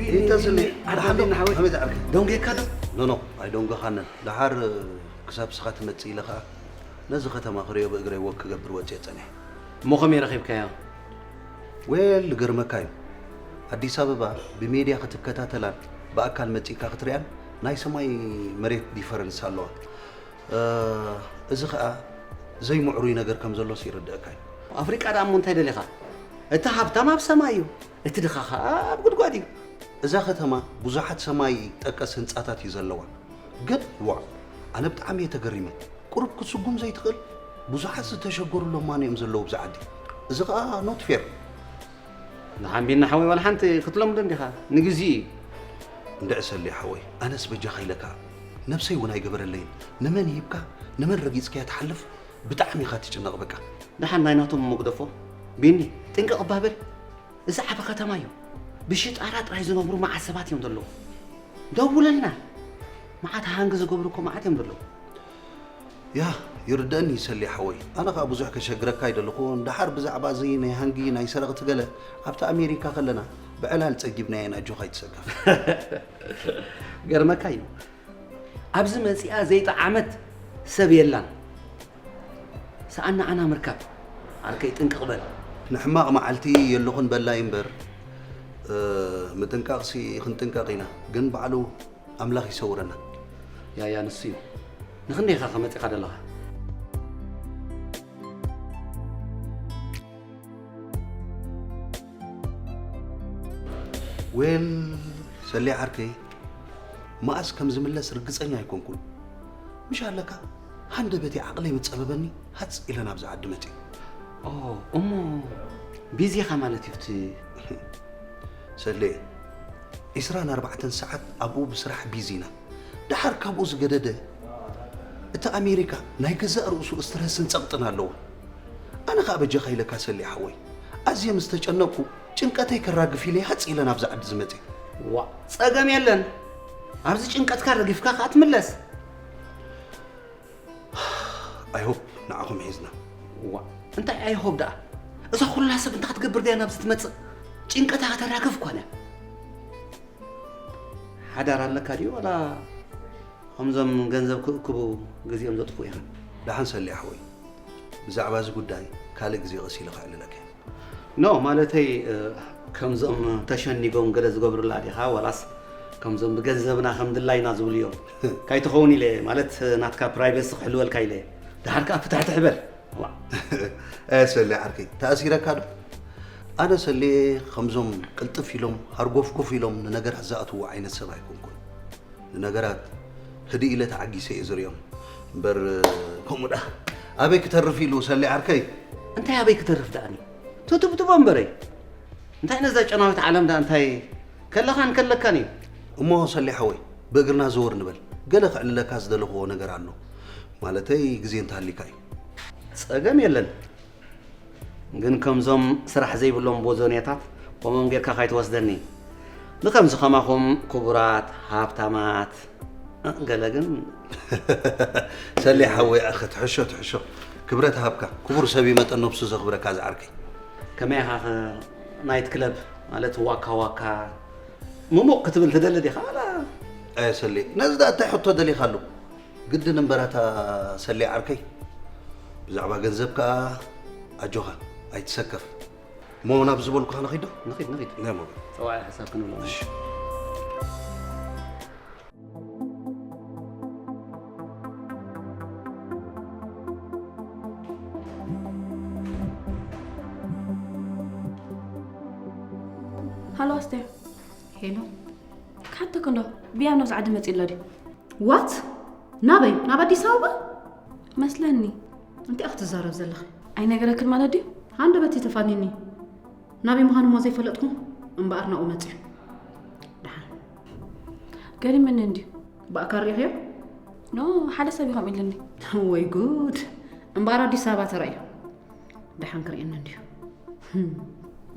እንተ ስኒ፣ ደሓን ዶ? ሓወይ። ከመይ ዝዓርክ? ደንጉየካ ዶ? ኖ፣ ኖ፣ ኣይደንጎኻንን። ደሓር ክሳብ ስኻ ትመጽእ ኢለ ኸኣ ነዚ ከተማ ክርእዮ ብእግረይ ወክ ክገብር ወጽየ ጸኒሐ። እሞ ከመይ ረኺብካዮ? ዌል፣ ይገርመካ እዩ። ኣዲስ ኣበባ ብሜድያ ክትከታተላን ብኣካል መጺእካ ክትሪኣን ናይ ሰማይ መሬት ዲፈረንስ ኣለዋ። እ፣ እዚ ኸኣ ዘይምዕሩይ ነገር ከም ዘሎስ ይርድኣካ እዩ። ኣፍሪቃ ደኣ እሞ እንታይ ደሊኻ? እቲ ሃብታም ኣብ ሰማይ እዩ፣ እቲ ድኻ ኸኣ ኣብ ጉድጓድ እዩ። እዛ ከተማ ብዙሓት ሰማይ ጠቀስ ህንጻታት እዩ ዘለዋ። ግን ዋእ፣ ኣነ ብጣዕሚ እየ ተገሪመ። ቁሩብ ክትስጉም ዘይትኽእል ብዙሓት ዝተሸገሩ ለማኒ እዮም ዘለዉ ኣብዚ ዓዲ። እዚ ኸኣ ኖት ፌር። ንሓምቢና ሓወይ ዋላ ሓንቲ ክትለምዶ እንዲኻ፣ ንግዜኡ እዩ። እንድዒ ሰሌ ሓወይ፣ ኣነስ በጃኻ ኢለካ፣ ነብሰይ እውን ኣይገበረለይን። ንመን ሂብካ፣ ንመን ረጊጽካዮ ትሓልፍ፣ ብጣዕሚ ኢኻ ትጭነቕ በቃ። ደሓን ናይ ናቶም እሞ ግደፎ። ቢኒ፣ ጥንቅቕ እባ በል። እዚ ዓቢ ከተማ እዩ። ብሽጣራ ጥራይ ዝነብሩ መዓት ሰባት እዮም ዘለዉ። ደውለልና። መዓት ሃንግ ዝገብሩ እኮ መዓት እዮም ዘለዉ። ያ፣ ይርደኣኒ ሰሌ ሓወይ። ኣነ ኸኣ ብዙሕ ከሸግረካ ኣይደለኹ። እንድሓር ብዛዕባ እዚ ናይ ሃንጊ ናይ ሰረቕቲ ገለ ኣብቲ ኣሜሪካ ከለና ብዕላል ጸጊብናየን ኣጆኻ ኣይትሰከፍ። ገርመካ እዩ። ኣብዚ መጺኣ ዘይጠዓመት ሰብ የላን። ሰኣን ንዓና ምርካብ። ዓርከይ ጥንቅቕ በል። ንሕማቕ መዓልቲ የለኹን በላይ እምበር፣ እ፣ ምጥንቃቕሲ ክንጥንቀቕ ኢና። ግን ባዕሉ ኣምላኽ ይሰውረና። ያያ ንሱ እዩ። ንኽንደይ ኢኻ ከመጺኻ ዘለኻ? ዌል፣ ሰሌ ዓርከይ፣ መኣስ ከም ዝምለስ ርግጸኛ ኣይኮንኩን። ምሽ ኣለካ፣ ሃንደበተይ ዓቕለይ ምስ ጸበበኒ፣ ሃጽ ኢለ ናብዚ ዓዲ መጺእ። ኦ፣ እሞ ቢዚ ኢኻ ማለት እዩ እቲ ሰሌ፣ ዒስራን ኣርባዕተን ሰዓት ኣብኡ ብስራሕ ቢዚ ኢና። ደሓር ካብኡ ዝገደደ፣ እቲ ኣሜሪካ ናይ ገዛእ ርእሱ ስትረስን ጸቕጥን ኣለዎ። ኣነ ኸኣ በጃኻ ኢለካ ሰሌ ሓወይ፣ ኣዝየ ምስ ተጨነቕኩ፣ ጭንቀተይ ከራግፍ ኢለ እየ ሃጽ ኢለ ናብዚ ዓዲ ዝመጽእ። ዋእ፣ ጸገም የለን። ኣብዚ ጭንቀትካ ረጊፍካ ከኣ ትምለስ። I hope ንዓኹም ሒዝና። ዋእ፣ እንታይ I hope ደኣ? እዛ ኩላ ሰብ እንታይ ክትገብር ድያ ናብዚ ትመጽእ? ጭንቀታ ከተራግፍ ኮነ። ሓዳር ኣለካ ድዩ ዋላ ከምዞም ገንዘብ ክእክቡ ግዜኦም ዘጥፍኡ ኢኻ? ደሓን ሰሌ ሓወይ፣ ብዛዕባ እዚ ጉዳይ ካልእ ግዜ ቀስ ኢለ ከዕልለካ እየ። ኖ፣ ማለተይ፣ እ፣ ከምዞም ተሸኒጎም ገለ ዝገብሩላ ዲኻ? ዋላስ ከምዞም ብገንዘብና ከም ድላይና ዝብሉ እዮም? ካይትኸውን ኢለ፣ ማለት፣ ናትካ ፕራይቬሲ ክሕልወልካ ኢለ። ደሓር ከኣ ፍትሕትሕ በል። ዋእ። እ፣ ሰሌ ዓርከይ፣ ተኣሲረካ ዶ? ኣነ ሰሌ፣ ከምዞም ቅልጥፍ ኢሎም፣ ሃርጎፍጎፍ ኢሎም ንነገራት ዝኣትዉ ዓይነት ሰብ ኣይኮንኩን። ንነገራት ህድእ ኢለ ተዓጊሰ እየ ዝርእዮም። እምበር፣ ከምኡ ደኣ ኣበይ ክተርፍ ኢሉ ሰሌ ዓርከይ? እንታይ ኣበይ ክተርፍ ደኣኒ? ትትብትቦ እምበረይ። እንታይ ነዛ ጨናዊት ዓለም ደኣ እንታይ ከለኻን ከለካን እዩ? እሞ ሰሌ ሓወይ፣ ብእግርና ዘወር ንበል። ገለ ክዕልለካ ዝደለኽዎ ነገር ኣሎ። ማለተይ ግዜ እንተሃሊካ እዩ። ጸገም የለን። ግን ከምዞም ስራሕ ዘይብሎም ቦዞንያታት ከምኦም ጌርካ ካይትወስደኒ። ንከምዚ ከማኹም ክቡራት፣ ሃብታማት፣ እ፣ ገለ ግን ሰሌ ሓወይ፣ ኣኸ ትሕሾ፣ ትሕሾ። ክብረት ሃብካ። ክቡር ሰብ እዩ መጠን ነብሱ ዘኽብረካ ዝዓርከይ። ከመይ ኢኻ ኸ ናይት ክለብ ማለት ዋካ ዋካ ምሙቕ ክትብል ትደሊ ዲኻ? ኣላ። ኣየ ሰሌ፣ ነዚ ደኣ እንታይ ሕቶ ደሊኻሉ? ግድን እምበራታ ሰሌ ዓርከይ። ብዛዕባ ገንዘብ ከኣ ኣጆኻ፣ ኣይትሰከፍ። እሞ ናብ ዝበልኩኻ ንኺድ ዶ? ንኺድ፣ ንኺድ። ናይ እሞ። ጸዋዒ ሓሳብ ክንብሎ። እሺ። ሃሎ ኣስቴር። ሄሎ። ክሓተኪ እንዶ፣ ብያም ናብዚ ዓዲ መጺኡ ኣሎ ድዩ? ዋት? ናበይ? ናብ ኣዲስ ኣበባ? መስለኒ። እንታይ ኢኺ ትዛረቢ ዘለኺ? ኣይነገረክን ማለት ድዩ? ሃንደበተይ ተፋኒኒ። ናበይ ምዃኑ እሞ ዘይፈለጥኩ፣ እምበኣር ናብኡ መጺኡ። ደሓን። ገሪምኒ እንድዩ። ብኣካል ሪኢኽዮ? ኖ፣ ሓደ ሰብ እዩ ከምኡ ኢሉኒ። ወይ ጉድ! እምበኣር ኣዲስ ኣበባ ተራእዩ። ደሓን ክርእየኒ እንድዩ። ህም።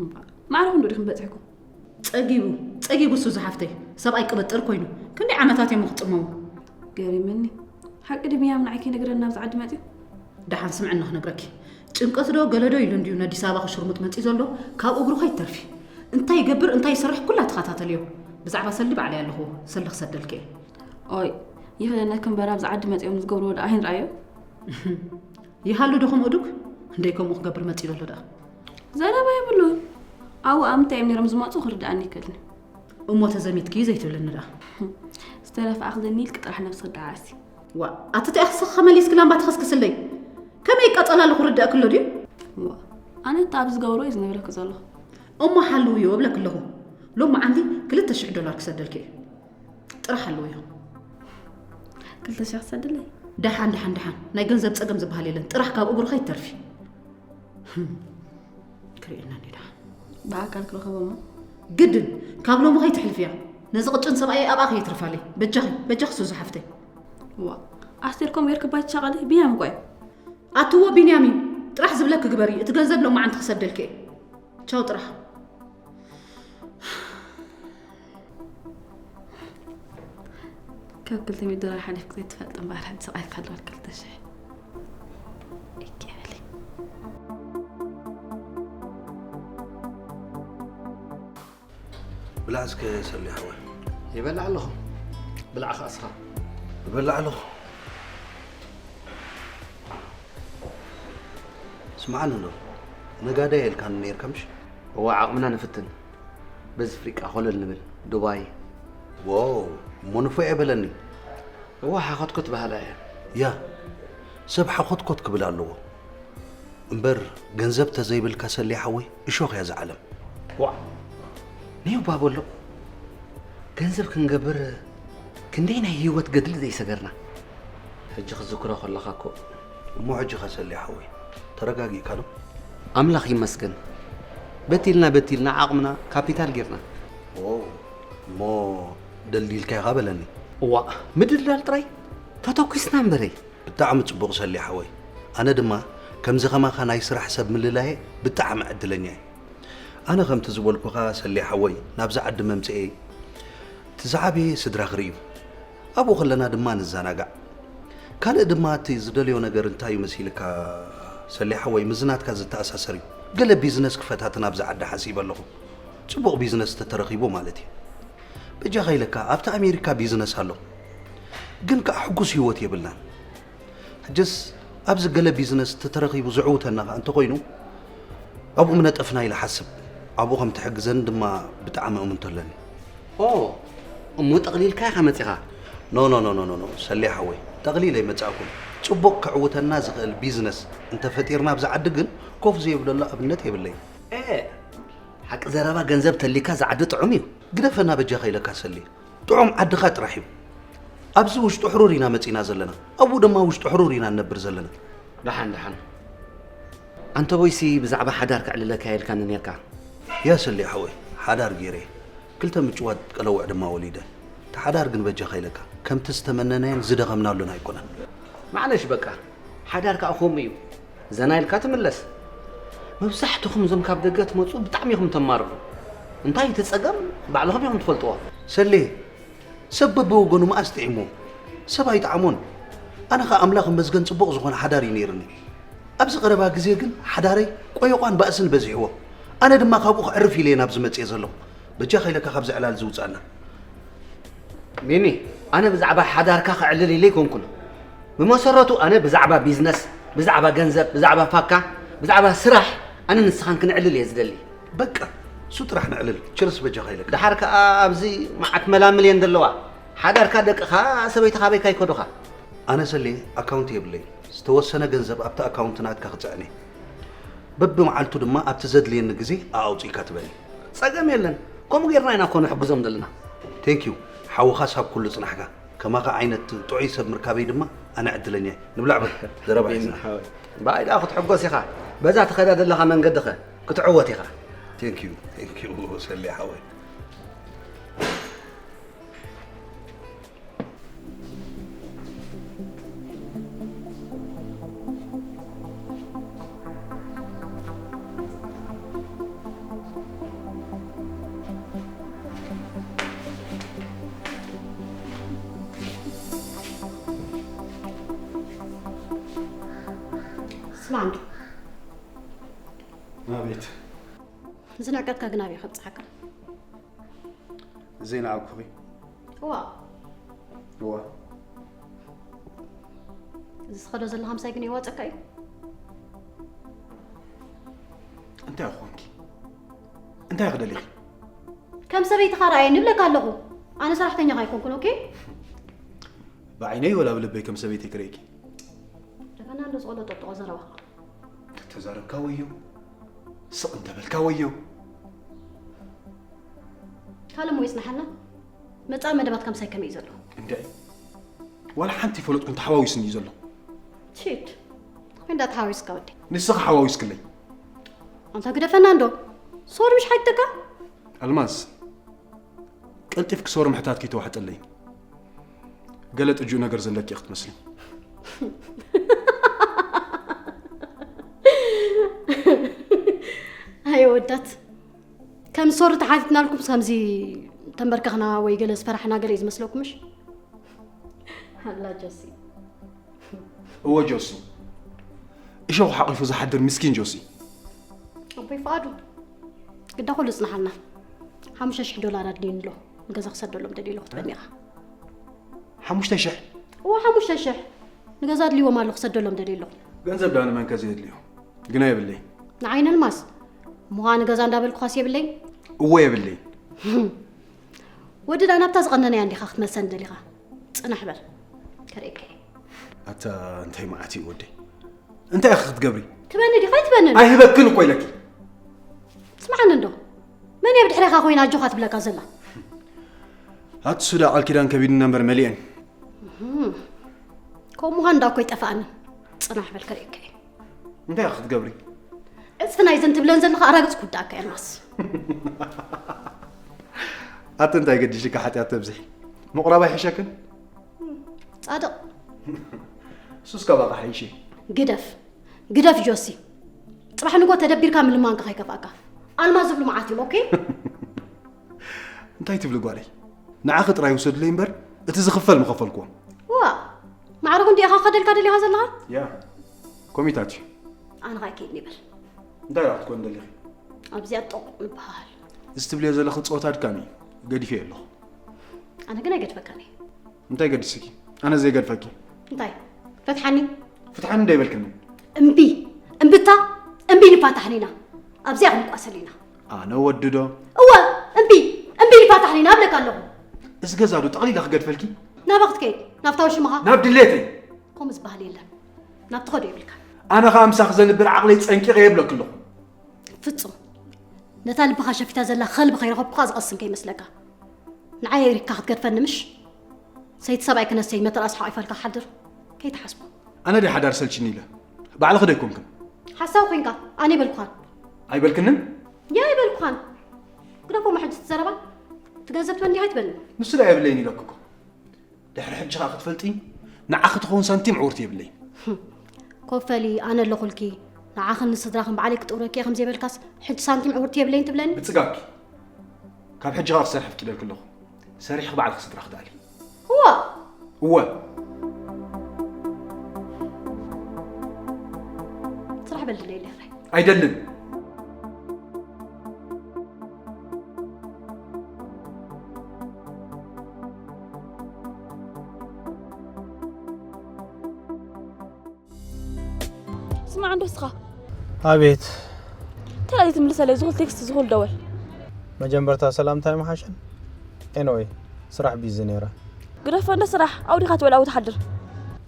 እምበኣር፣ ማዕረ ክንድኡ ዲኹም በጺሕኩም? ጸጊቡ፣ ጸጊቡ እሱ ዝሓፍተይ። ሰብኣይ ቅብጥር ኮይኑ። ክንደይ ዓመታት እዮም ክጥመሙ? ገሪምኒ። ሓቂ ድዩ ብያም ንዓይ ከይነገረኒ ናብዚ ዓዲ መጺኡ? ደሓን ስምዕኒ ክነግረኪ። ጭንቀት ዶ ገለ ዶ ኢሉ እንድዩ ነዲስ ኣበባ ክሽርሙጥ መጺኡ ዘሎ፣ ካብ እግሩ ከይትተርፊ። እንታይ ይገብር፣ እንታይ ይሰርሕ ኩላ ተኸታተልዮ። ብዛዕባ ሰሊ ባዕለይ ኣለኹ። ሰሊ ክሰደልኪ እየ። ኦይ ይኽለነ ክንበራ ብዛ ዓዲ መፂኦም ዝገብርዎ ደኣ ኣይንረኣዮ። ይሃሉ ዶ ከምኡ ዱግ? እንደይ ከምኡ ክገብር መፂኡ ዘሎ ደኣ። ዘረባ የብሉን። ኣብኡ ኣብ ምንታይ እዮም ነይሮም ዝመፁ ክርድኣኒ ይክእልኒ። እሞ ተዘሚትኪ ዘይትብልኒ ደኣ። ዝተረፈ ኣኽለኒ ኢልክ ጥራሕ ነብስኺ ደዓሲ። ዋ ኣቲ ተኣኽስኺ ከመሊስኪ ላምባ ትኸስክስለይ። ከመይ ይቃጸል ኣለኹ ርድኣኪ ኣሎ ድዩ? ዋ ኣነ እቲ ኣብ ዝገብሮ እዩ ዝነግረኪ ዘለኹ። እሞ ሓልውዮ እብለኪ ኣለኹ። ሎሚ ዓንቲ ክልተ ሽሕ ዶላር ክሰደልኪ እየ። ጥራሕ ሓልውዮ። ክልተ ሽሕ ክሰድለይ? ደሓን ደሓን ደሓን ናይ ገንዘብ ጸገም ዝበሃል የለን። ጥራሕ ካብ እግሩ ከይትተርፊ። ክርእየና እንዴ ደሓን። ብኣካል ክረኸቦ እሞ ግድን ካብ ሎሚ ከይትሕልፍያ። ነዚ ቅጭን ሰብኣየይ ኣብኣ ከየትርፋለይ። በጃኺ በጃኺ ሱዚ ሓፍተይ። ዋ ኣስቴር ከምኡ ጌርኪ ባይ ትሻቐሊ ቢንያም እኮ እዩ። ኣትዎ ቢንያም እዩ። ጥራሕ ዝብለኪ ግበሪ። እቲ ገንዘብ ሎማዓንቲ ክሰደልኪ እየ። ቻው ጥራሕ። ካብ ክልተ ሚእቲ ዶላር ሓሊፍኪ ዘይትፈልጢ እምበኣር ሕጂ ስቓይ ከለወል ክልተ ሽሕ እኪ በሊ። ብላዕ እስከ ሰሊ ሓወይ። ይበልዕ ኣለኹ። ብላዕ ኸዓ እስኻ። እበልዕ ኣለኹ። ስምዓኒ እንዶ ነጋዳይ ኢልካኒ ነይርካ ምሽ? እዋ ዓቕምና ንፍትን። በዚ ኣፍሪቃ ኮለል ንብል። ዱባይ። ዋው እሞ ንፉዕ እየ በለኒ። እዋ ሓኾትኮት በሃላ እየ። ያ ሰብ ሓኾትኮት ክብል ኣለዎ እምበር ገንዘብ ተዘይብልካ ሰሌ ሓወይ እሾኽ እያ እዛ ዓለም። ዋእ ነይ እባ በሎ ገንዘብ ክንገብር ክንደይ ናይ ህይወት ገድሊ ዘይሰገርና። ሕጂ ክትዝክሮ ከለኻ እኮ። እሞ ሕጂ ኸ ሰሌ ሓወይ ተረጋጊእካ ዶ? ኣምላኽ ይመስገን በቲልና በቲልና ዓቕምና ካፒታል ጌርና። ዎው እሞ ደልዲልካ ኢኻ በለኒ። እዋእ ምድልዳል ጥራይ ተተኲስና እምበረይ። ብጣዕሚ ጽቡቕ ሰሌ ሓወይ። ኣነ ድማ ከምዚ ከማኻ ናይ ስራሕ ሰብ ምልላየ ብጣዕሚ ዕድለኛ እየ። ኣነ ከምቲ ዝበልኩኻ ሰሌ ሓወይ ናብዚ ዓዲ መምጽኤይ እቲ ዝዓበየ ስድራ ክርኢ እዩ። ኣብኡ ከለና ድማ ንዘናጋዕ። ካልእ ድማ እቲ ዝደልዮ ነገር እንታይ እዩ መሲልካ ሰሌ ሓወይ ምስዚ ናትካ ዝተኣሳሰር እዩ። ገለ ቢዝነስ ክፈታትን ኣብዚ ዓዲ ሓሲበ ኣለኹ። ጽቡቕ ቢዝነስ ተተረኺቡ ማለት እዩ። በጃኻ ኢለካ ኣብቲ ኣሜሪካ ቢዝነስ ኣሎ። ግን ከኣ ሕጉስ ህይወት የብልናን። ሕጅስ ኣብዚ ገለ ቢዝነስ ተተረኺቡ ዝዕውተና ከኣ እንተኾይኑ ኣብኡ ምነጠፍና ኢለ ሓስብ። ኣብኡ ከም ትሕግዘኒ ድማ ብጣዕሚ እምንቶ ኣለኒ። ኦ እሞ ጠቕሊልካ ኢኻ መጺኻ? ኖ ኖ ኖ ኖ ኖ ሰሌ ሓወይ ጠቕሊለ ኣይመጻእኩን። ጽቡቕ ክዕውተና ዝኽእል ቢዝነስ እንተፈጢርና ኣብዚ ዓዲ ግን ኮፍ ዘየብለሉ ኣብነት የብለይን። ኤእ ሓቂ ዘረባ ገንዘብ ተሊካ ዝዓዲ ጥዑም እዩ። ግደፈና በጃኻ ኢለካ ሰሌ። ጥዑም ዓድኻ ጥራሕ እዩ። ኣብዚ ውሽጢ ሕሩር ኢና መጺና ዘለና። ኣብኡ ድማ ውሽጢ ሕሩር ኢና ንነብር ዘለና። ደሓን ደሓን። ኣንተ ቦይሲ ብዛዕባ ሓዳር ከዕልለካ ኢልካኒ ኔርካ። ያ ሰሌ ሓወይ፣ ሓዳር ገይረ እየ። ክልተ ምጭዋት ቀለውዕ ድማ ወሊደ። እቲ ሓዳር ግን በጃኻ ኢለካ፣ ከምቲ ዝተመነናዮን ዝደኸምናሉን ኣይኮነን። ማዕነሽ በቃ፣ ሓዳር ከኣ ከምኡ እዩ። ዘና ኢልካ ትምለስ። መብዛሕትኹም እዞም ካብ ደገ ትመጹ ብጣዕሚ ኢኹም ተማርሩ። እንታይ እቲ ጸገም ባዕልኹም ኢኹም ትፈልጥዎ። ሰሌ፣ ሰብ በብወገኑ መኣስ ጥዒምዎ። ሰብ ኣይጠዓሞን። ኣነ ኸኣ ኣምላኽ እመስገን ጽቡቕ ዝኾነ ሓዳር እዩ ነይርኒ። ኣብዚ ቀረባ ግዜ ግን ሓዳረይ ቆየቋን ባእስን በዚሕዎ። ኣነ ድማ ካብኡ ከዕርፍ ኢለ እየ ናብዚ መጽየ ዘለኹ። በጃኻ ኢለካ ካብዚ ዕላል እዚ ውጻኣና። ቢኒ፣ ኣነ ብዛዕባ ሓዳርካ ከዕልል ኢለ ኣይኮንኩን። ብመሰረቱ ኣነ ብዛዕባ ቢዝነስ፣ ብዛዕባ ገንዘብ፣ ብዛዕባ ፋካ፣ ብዛዕባ ስራሕ ኣነ ንስኻን ክንዕልል እየ ዝደሊ። በቃ እሱ ጥራሕ ነዕልል። ችርስ በጃኻ ኢለካ። ደሓር ከኣ ኣብዚ መዓት መላምል እየን ዘለዋ። ሓዳርካ ደቅኻ ሰበይትኻ ኣበይካ ይከዱኻ። ኣነ ሰሌ ኣካውንት የብለይን። ዝተወሰነ ገንዘብ ኣብቲ ኣካውንት ናትካ ክጽዕን እየ። በብመዓልቱ ድማ ኣብቲ ዘድልየኒ ግዜ ኣኣውጺእካ ትበኒ። ጸገም የለን። ከምኡ ጌርና ኢና እኮ ንሕግዞም ዘለና። Thank you ሓውኻስ ኣብ ኩሉ ጽናሕካ። ከማኻ ዓይነት ጥዑይ ሰብ ምርካበይ ድማ ኣነ ዕድለኛ እየ። ንብላዕ በል ዘረባ ሒዝና። ሓወይ። ብኣይ ደኣ ክትሕጎስ ኢኻ። በዛ ትኸዳ ዘለኻ መንገዲ ኸ ክትዕወት ኢኻ። Thank you thank you ሰሌ ሓወይ። ስማዕ እንዶ ኣቤት ዝነቀጥካ ግን ኣበይ ከብፅሓካ ዘይነዓቅኩኺ። ዋ እዋ እዚ ዝኸዶ ዘለኻ ምሳይ ግን የዋፀካ እዩ። እንታይ ኾንኪ? እንታይ ክደሊኺ? ከም ሰበይትኻ ረኣየኒ እብለካ ኣለኹ። ኣነ ሰራሕተኛኻ ኣይኮንኩን። ኦኬ ብዓይነይ ወላ ብልበይ ከም ሰበይተይ ክርእየኪ። ደፈና እንዶ ዝቆሎ ጠጥቆ ዘረባኻ። ተተዛረብካ ወዮ፣ ስቕ እንተበልካ ወዮ። ካልእ ሞ ይጽናሓልና። መጻኢ መደባት ከምሳይ ከመይ እዩ ዘሎ? እንድዒ ዋላ ሓንቲ ይፈለጥኩን ተሓዋዊስኒ እዩ ዘሎ። ቺድ ወይ እንዳ ተሓዋዊስካ ወዲ። ንስኻ ሓዋዊስክለይ። ኣንታ ግደፈና እንዶ። ሶሪ ምሽ ሓይተካ? ኣልማዝ ቀልጢፍኪ ሶሪ ምሕታት ከይተዋሕጠለይ። ገለ ጥጁእ ነገር ዘለኪ ክትመስሊ። ኣየ ወዳት ከም ሶሪ ተሓቲትናልኩም ከምዚ ተንበርከኽና ወይ ገለ ዝፈራሕና ገለ እዩ ዝመስለኩም ምሽ? ኣላ ጆሲ እወ ጆሲ፣ እሾኽ ሓቂፉ ዝሓድር ምስኪን ጆሲ። ኣቦይ ፍቓዱ ግዳ ኩሉ ጽናሓልና። ሓሙሽተ ሽሕ ዶላር ኣድልዩኒ ኣሎ። ንገዛ ክሰደሎም ደልዩ ኣለኹ ትበኒ ኢኻ። ሓሙሽተ ሽሕ እዎ ሓሙሽተ ሽሕ ንገዛ ኣድልይዎም ኣሎ ክሰደሎም ደልዩ ኣለኹ። ገንዘብ ዳ ንመንከ ዘየድልዮ? ግና የብለይ። ንዓይ ነልማስ እሞ ኸኣ ንገዛ እንዳበልኩኻስ የብለይ። እዎ የብለይ። ወዲ ዳ ናብታ ዝቐነነያ እንዲኻ ክትመልሰኒ ደሊኻ? ጽናሕ በል ከርእየካ እየ። ኣታ እንታይ መዓት እዩ ወደይ? እንታይ ኢኺ ክትገብሪ? ትበኒ ዲኻ ኣይትበንን? ኣይህበክን እኮ ኢለኪ። ስምዓኒ እንዶ መን እየ ብድሕሬኻ ኮይና ኣጆኻ ትብለካ ዘላ? ኣቲ ሱዳ ቃል ኪዳን ከቢድና እምበር መሊኤን። ከምኡ ምዃን እንዳ እኮ ኣይጠፋኣንን። ጽናሕ በል ከርእየካ እየ። እንታይ ኢኺ ክትገብሪ? ዕጽፍን ኣይዘን ትብለን ዘለኻ ኣራግጽ ክውድኣካ እየ ኣልማዝ። ኣቲ እንታይ ገዲሽካ ሓጢኣት ተብዝሒ? ምቑራብ ኣይሕሸክን? ጻድቕ። እሱስ ካባኻ ሓይሽ እዩ። ግደፍ ግደፍ ጆሲ። ጽባሕ ንግሆ ተደቢርካ ምልማንካ ከይከፍኣካ። ኣልማዝ ዝብሉ መዓት እዮም ኦኬ? እንታይ ትብሊ ጓለይ? ንዓኺ ጥራይ ውሰድለይ እምበር እቲ ዝኽፈል ምኸፈልክዎን። ዋ ማዕረ ክንዲኻ ከደልካ ደሊኻ ዘለኻ? ያ ኮሚታት እዩ። ኣነ ኸኣ ከይድኒ ይበል። እንታይ ደኣ ክትኮን ደሊኺ? ኣብዚኣ ጦቕ ንበሃል። እዚ ትብልዮ ዘለኺ ጸወታ ኣድካሚ እዩ። ገዲፈዮ ኣለኹ። ኣነ ግን ኣይገድፈካን እየ። እንታይ ገዲስኪ? ኣነ ዘይገድፈኪ። እንታይ? ፈትሓኒ። ፍትሓኒ እንዶ ኣይበልክኒ። እምቢ እምብታ እምቢ ንፋታሕን ኢና። ኣብዚኣ ክንቋሰል ኢና። ኣነ ወዲ ዶ? እወ እምቢ እምቢ ንፋታሕን ኢና እብለካ ኣለኹ። እዚ ገዛ ዶ ጠቕሊለ ክገድፈልኪ? ናበይ ክትከይድ? ናብታ ውሽምኻ? ናብ ድሌተይ። ከምኡ ዝበሃል የለን። ናብ ትኸዶ የብልካ። ኣነ ኸኣ ምሳኺ ዘንብር ዓቕለይ ጸንቂቐ እየ እብለኪ ኣለኹ። ፍጹም ነታ ልብኻ ሸፊታ ዘላ ኸልቢ ከይረኸብኩኻ ዝቐስን ከይመስለካ። ንዓይ ሪካ ክትገድፈኒ ምሽ? ሰይቲ ሰብኣይ ክነሰይ መተርኣስ ሓቒፋልካ ክሓድር ከይትሓስቦ። ኣነ ድየ ሓዳር ሰልችኒ ኢለ? ባዕልኺ ዶ ኣይኮንክን? ሓሳዊ ኮንካ ኣነ ኣይበልኩኻን። ኣይበልክንን? ያ ኣይበልኩኻን። ግደፎ እሞ ሕጂ እቲ ዘረባ እቲ ገንዘብ ትበኒ ዲኻ ኣይትበልኒ? ንሱ ደኣ የብለይን ኢለኪ እኮ። ድሕሪ ሕጂ ኸኣ ክትፈልጢ ንዓኺ ትኸውን ሳንቲም ዕውርቲ የብለይን። ኮፈሊ ኣነ ኣለኹልኪ ንዓኽን ንስድራኽን ባዕለይ ክጥውረኪ እየ ከምዘይበልካስ ሕጂ ሳንቲም ዕውርቲ የብለይን ትብለኒ? ብጽጋብኪ ካብ ሕጂ ኸኣ ክሰርሕ ኣፍቂደልኪ ኣለኹ። ሰሪሕኺ ባዕልኺ ስድራኺ ትኣልዪ። እወ። እወ። ስራሕ በል ድለየለይ ሕራይ። ኣይደልን። ስማዕ እንዶ እስኻ። ኣቤት። እንታይ ትምልሰለይ? ዝኹል ቴክስት ዝኹል ደወል። መጀመርታ ሰላምታ ይምሓሸን። ኤንወይ ስራሕ ቢዚ ነይረ። ግደፎ እንዶ ስራሕ ኣውዲኻ ትበልዕ ትሓድር።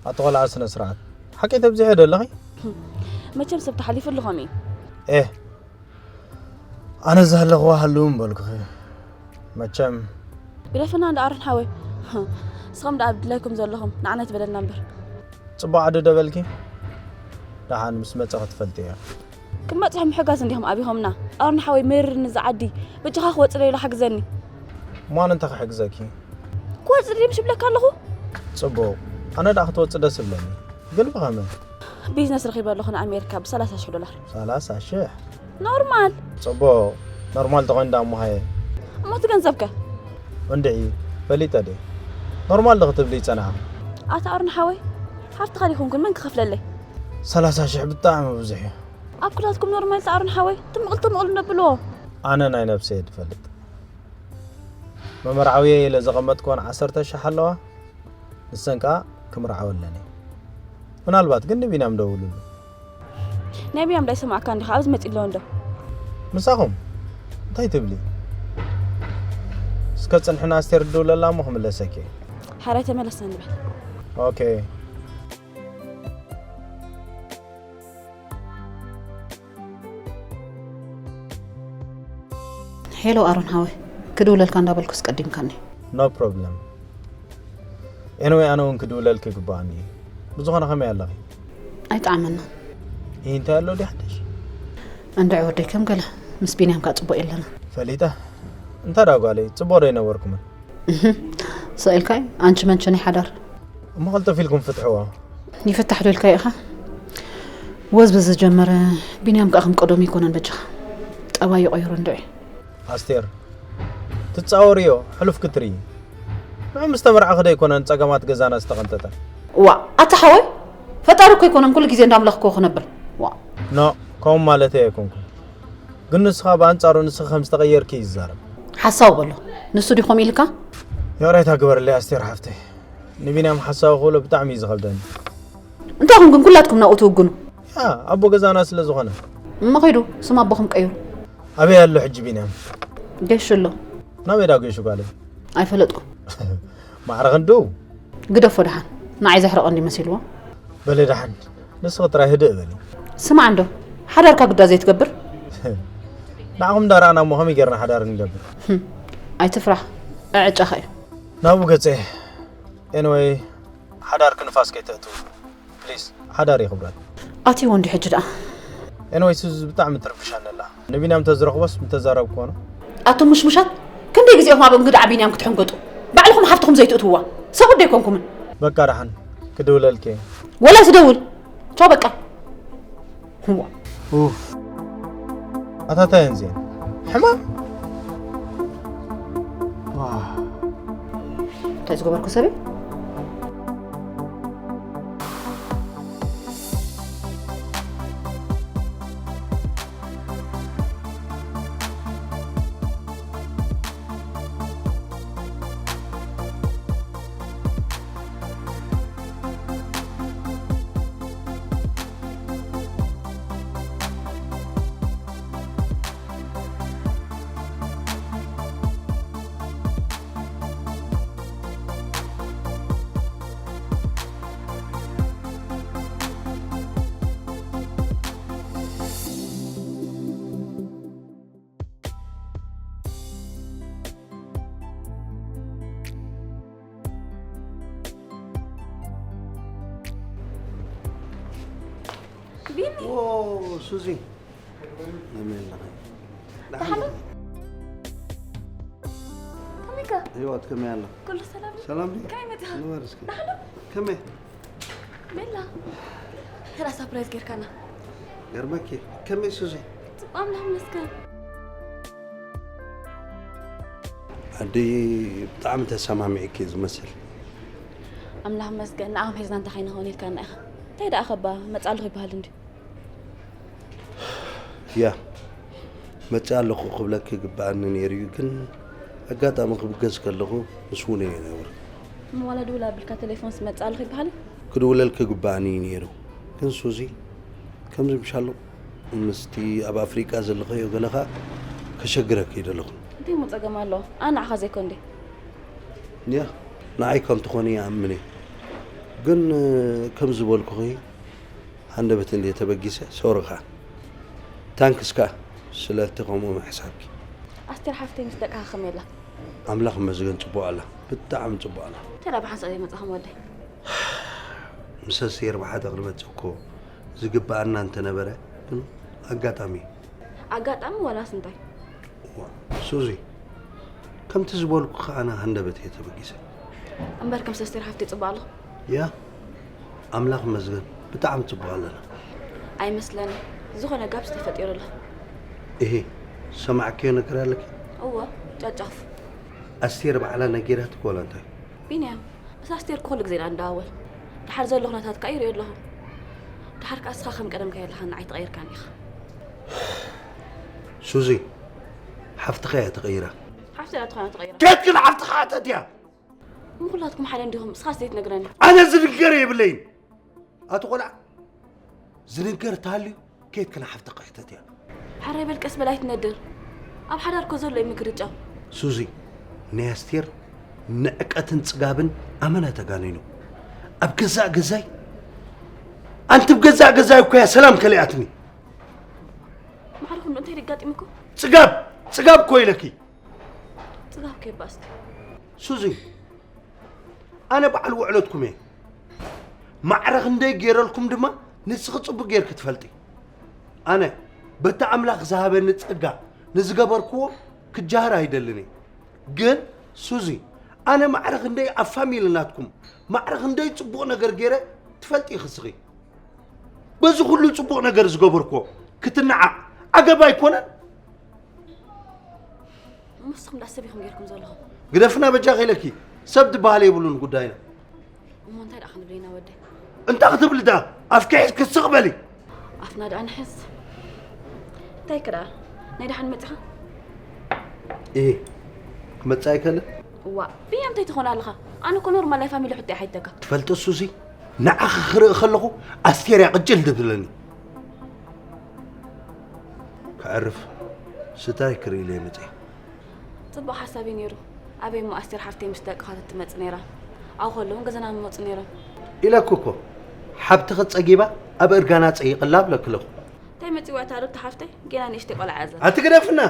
ኣቲ ቆልዓ ስነ ስርዓት ሓቂ ተብዚሐ ዶ ኣለኺ? መቸም ሰብ ተሓሊፉ ኣለኾም እዩ። ኤህ ኣነ ዝሃለኽዋ ሃልው ምበልኩኺ መቸም። ግደፈና እንዳ ኣሮን ሓወይ። ንስኹም ደኣ ኣብ ድላይኩም ዘለኹም ንዓና ኣይትበለልና እምበር። ጽቡቕ ዓዲ ዶ በልኪ? ደሓን ምስ መጸኺ ትፈልጥዮ። ክመጽኹም ምሕጋዝ እንዲኹም ኣቢኹምና። ኣሮን ሓወይ መሪርኒ እዛ ዓዲ። በጃኻ ክወጽእ ዶ ኢለ ሓግዘኒ። እሞ ኣነ እንታይ ክሕግዘኪ? ክወጽእ ድየ ምሽ እብለካ ኣለኹ። ጽቡቕ። ኣነ ደኣ ክትወጽእ ደስ ይብለኒ። ግን ብኸመይ? ቢዝነስ ረኺበ ኣለኹ ንኣሜሪካ ብሰላሳ ሽሕ ዶላር። ሰላሳ ሽሕ? ኖርማል። ጽቡቕ። ኖርማል ተኾይኑ ደኣ እሞ ሃየ። እሞ እቲ ገንዘብከ? እንድዒ፣ ፈሊጠ ድየ? ኖርማል ዶ ክትብሊ ይጸናሕኺ? ኣታ ኣሮን ሓወይ፣ ሃፍትኻ ዲኹም ግን መን ክኸፍለለይ? ሰላሳ ሽሕ ብጣዕሚ ብዙሕ እዩ። ኣብ ኩላትኩም ኖርማል ኣታ ኣሮን ሓወይ፣ ትምቕል ትምቕል ነብልዎ። ኣነ ናይ ነብሰይ እየ ዝፈልጥ። መመርዓውየ ኢለ ዘቐመጥክወን ዓሰርተ ሽሕ ኣለዋ። ንሰን ከኣ ክምርዓወለን እየ። ምናልባት ግን ንቢንያም ደውልሉ። ናይ ቢንያም ዳይሰማዕካ እንዲኻ ኣብዚ መጺእ ኣሎ እንዶ? ምሳኹም እንታይ ትብሊ? እስከ ጽንሕና ኣስቴር ደውለላ እሞ ክምለሰኪ። ሓራይ ተመለስና ንበል። ኦኬ። ሄሎ ኣሮን ሃወይ፣ ክድውለልካ እንዳበልኩ ስቀዲምካኒ። No problem። Anyway ኣነ እውን ክድውለልኪ ግባኣኒ እዩ። ብዝኾነ ከመይ ኣለኺ? ኣይጠዓመና። ይህ እንታይ ኣሎ ድያ ሓደሽ? እንድዒ ወደይ ከም ገለ ምስ ቢንያም ከዓ ፅቡቅ የለና። ፈሊጠ። እንታይ ዳ ጓለይ ፅቡቅ ዶ ይነበርኩምን? ሰኢልካይ ኣንቺ መንቺ ናይ ሓዳር እሞ ቀልጠፍ ኢልኩም ፍትሕዋ። ይፍታሕ ዶ ኢልካዮ ኢኻ? ወዝ ብዝጀመረ ቢንያም ከዓ ከም ቀደሙ ይኮነን በጃኻ። ጠባይ ይቆይሩ እንድዒ። ኣስቴር ትጻወርዮ ሕሉፍ ክትርኢ። ንዑ ምስ ተመርዓኺ ዶ ኣይኮነን ጸገማት ገዛና ዝተቐንጠጠ? ዋ ኣታ ሓወይ ፈጣሪ እኮ ኣይኮነን ኩሉ ግዜ እንዳምለኽክዎ ክነብር። ዋ ኖ ከምኡ ማለተይ ኣይኮንኩን። ግን ንስኻ ብኣንጻሩ ንስኺ ከም ዝተቐየርኪ እዩ ዝዛረብ። ሓሳዊ በሎ ንሱ ድዩ ከምኡ ኢልካ? ይቕሬታ ግበርለይ ኣስቴር ሓፍተይ። ንቢንያም ሓሳዊ ክብሎ ብጣዕሚ እዩ ዝኸብደኒ። እንታይ ኹም ግን ኩላትኩም ናብኡ ትውግኑ? ያ ኣቦ ገዛና ስለ ዝኾነ። እሞ ኺዱ ስም ኣቦኹም ቀይሩ። ኣበይ ኣሎ ሕጂ ቢንያም? ገሹ ኣሎ። ናበይ ዳ ገሹ ጓለይ? ኣይፈለጥኩ። ማዕረ ክንዱ? ግደፎ ደሓን ንዓይ ዘሕርቐኒ መሲልዎ። በሊ ደሓን ንስኺ ጥራይ ህድእ በሊ። ስማዕ እንዶ ሓዳርካ ግዳ ዘይትገብር? ንዓኹም እንዳ ረኣና እሞ ከመይ ጌርና ሓዳር ንገብር? ኣይትፍራህ ዕጫኻ እዩ። ናብኡ ገጸ ኤንወይ ሓዳርኪ ንፋስ ከይተእትው ፕሊስ ሓዳር ይኽብረት። ኣትይዎ እንዲ ሕጂ ደኣ። ኤንወይ ሱዚ ብጣዕሚ ትርብሻኒ ኣላ ንቢንያም ተዝረኽቦስ ምተዛረብክዎ ነው። ኣቱም ምሽሙሻት ክንደይ ግዜ ኢኹም ኣብ እንግድዓ ቢንያም ክትሕንገጡ ባዕልኹም ሓፍትኹም ዘይትእትውዋ ሰብ ወዲ ኣይኮንኩምን። በቃ ደሓን ክድውለልኪ እየ። ወላ ትደውል ቻው በቃ። እዋ ኡፍ ኣታ እንታይ እየን እዚአን ሕማም። እንታይ ዝገበርኩ ሰበይ? ቢኒ። ኦ ሱዚ ከመይ ኣለኺ? ደሓን ደሓን። ከመይካ? ህይወት ከመይ ኣላ? ኩሉ ሰላም ድዩ? ሰላም ድዩ? ከመይ መጺኻ? ንበር እስኪ። ደሓን ዶ? ከመይ? ቤላ። ተራ ሳፕራይዝ ጌርካና። ገርመኪ። ከመይ ሱዚ? ጽቡቕ ኣምላኽ ይመስገን። ኣደይ ብጣዕሚ ተሰማሚዕኪ ዝመስል። ኣምላኽ መስገን ንዓኹም ሒዝና እንታይ ከይንኸውን ኢልካና ኢኻ። እንታይ ደኣ ከባ መጻ ኣለኹ ይበሃል እንድዩ። ያ መጺ ኣለኹ ክብለኪ ግብኣኒ ነይሩ እዩ ግን ኣጋጣሚ ክብገስ ከለኹ ምስ ውነ እየ ነብር። እሞ ዋላ ድውል ኣቢልካ ቴሌፎንስ መጻ ኣለኹ ይበሃል? ክድውለልኪ ግብኣኒ እዩ ነይሩ ግን ሱዚ ከምዚ ምሻሎ ምስቲ ኣብ ኣፍሪቃ ዘለኸዮ ገለ ኸኣ ከሸግረኪ ኣይደለኹን። እንታይ እሞ ጸገም ኣለዎ? ኣነ ንዓኻ ዘይኮን ድየ? ያ ንዓይ ከም ትኾኒ ይኣምን እየ። ግን ከም ዝበልኩኺ ሃንደበት እንድየ ተበጊሰ ሶሪ ኸኣ። ታንክስ ከኣ ስለቲ ከምኡ ምሕሳብኪ። ኣስቴር ሓፍተይ ምስ ደቅኻ ከመይ ኣላ? ኣምላኽ ይመስገን ጽቡቕ ኣላ። ብጣዕሚ ጽቡቕ ኣላ። እንታይ ደኣ ብሓንሳእ ዘይመጻኹም ወደይ? ምስ ኣስቴር ብሓደ ክንመጽእ እኮ ዝግብኣና እንተነበረ ግን ኣጋጣሚ እዩ። ኣጋጣሚ ዋላስ እንታይ? ሱዚ ከምቲ ዝበልኩኺ ኣነ ሃንደበት እየ ተበጊሰ። እምበር ከምስ ኣስቴር ሓፍተይ ጽቡቕ ኣለኹ? ያ ኣምላኽ ይመስገን ብጣዕሚ ጽቡቕ ኣለና። ኣይመስለንን ዝኾነ ጋፕስ ተፈጢሩ ኣሎ። እሂ ዝሰማዕክዮ ነገር ኣለኪ? እወ ጨጨፍ። ኣስቴር ባዕላ ነጊራትኪ ዋላ እንታይ? ቢንያም ምስ ኣስቴር ኩሉ ግዜ ኢና ንደዋወል። ደሓር ዘሎ ኩነታት ከኣ ይርእዮ ኣለኹ። ደሓር ከኣ እስኻ ከም ቀደምካ የለኻን ንዓይ ተቐይርካኒ ኢኻ። ሱዚ ሓፍትኻ እያ ተቐይራ። ሓፍቲ እያ ትኾና ትቐይራ። ከትክን ሓፍትኻ ኣተትያ ንኩላትኩም ሓደ እንዲኹም እስኻስ ዘይትነግረኒ ኣነ ዝንገር የብለይን ኣቲ ቆልዓ ዝንገር ተሃልዩ ከየትክን ሓፍትኻ ሕተትያ ሓራይ በል ቀስ በል ኣይትነድር ኣብ ሓዳር እኮ ዘሎ እዩ ምግርጫው ሱዚ ናይ ኣስቴር ንዕቀትን ጽጋብን ኣመና ተጋኒኑ ኣብ ገዛእ ገዛይ ኣንቲ ብ ገዛእ ገዛይ እኮ እያ ሰላም ከሊኣትኒ ማዕረ ኩሉ እንታይ ደጋጢምኩም ጽጋብ ጽጋብ እኮ ኢለኪ ጽጋብ ከይባስቲ ሱዚ ኣነ በዓል ውዕለትኩም እየ ማዕረ ክንደይ ገይረልኩም ድማ ንስኺ ጽቡቅ ጌርኪ ትፈልጢ ኣነ በቲ ኣምላኽ ዝሃበኒ ጸጋ ንዝገበርክዎ ክጃሃር ኣይደልን እየ ግን ሱዚ ኣነ ማዕረ ክንደይ ኣብ ፋሚሊ ናትኩም ማዕረ ክንደይ ጽቡቕ ነገር ገይረ ትፈልጢ ኢኺ ስኺ በዚ ኩሉ ጽቡቕ ነገር ዝገበርክዎ ክትነዓቕ ዓገብ ኣይኮነን ምስኹም ዳ ሰብ ኢኹም ጌርኩም ዘለኹም ግደፍና በጃኺ ኢለኪ ሰብ ዝበሃል የብሉን ጉዳይና እሞ እንታይ ደኣ ክንብል ኢና ወደይ እንታይ ክትብሊ ደኣ ኣፍኪ ሒዝኪ ስቕ በሊ ኣፍና ደኣ ንሕዝ እንታይ ክዳ ናይ ደሓን መጺኻ እ ክመጽእ ኣይከልን እዋ ብያም እንታይ ትኾን ኣለኻ ኣነ እኮ ኖርማል ናይ ፋሚሊ ሕቶ ይሓይተካ ትፈልጢ ሱዚ ንዓኺ ክርኢ ከለኹ ኣስቴር እያ ቅጭል ትብለኒ ከዕርፍ ስታይ ክርኢ ኢለ መጽእ ጽቡቕ ሓሳብ እዩ ነይሩ ኣበይ እሞ ኣስቴር ሓፍተይ ምስ ደቅኻ ትመጽእ ነይራ ኣብኡ ከለውን ገዛና ምመጹ ነይሮም ኢለኩ እኮ ሓብትኺ ጸጊባ ኣብ እርጋና ጸይቕላ ብለክለኹ እንታይ መጺዋ እታ ሩታ ሓፍተይ ጌና ንእሽተይ ቆልዓ እያ ዘላ ኣትግደፍና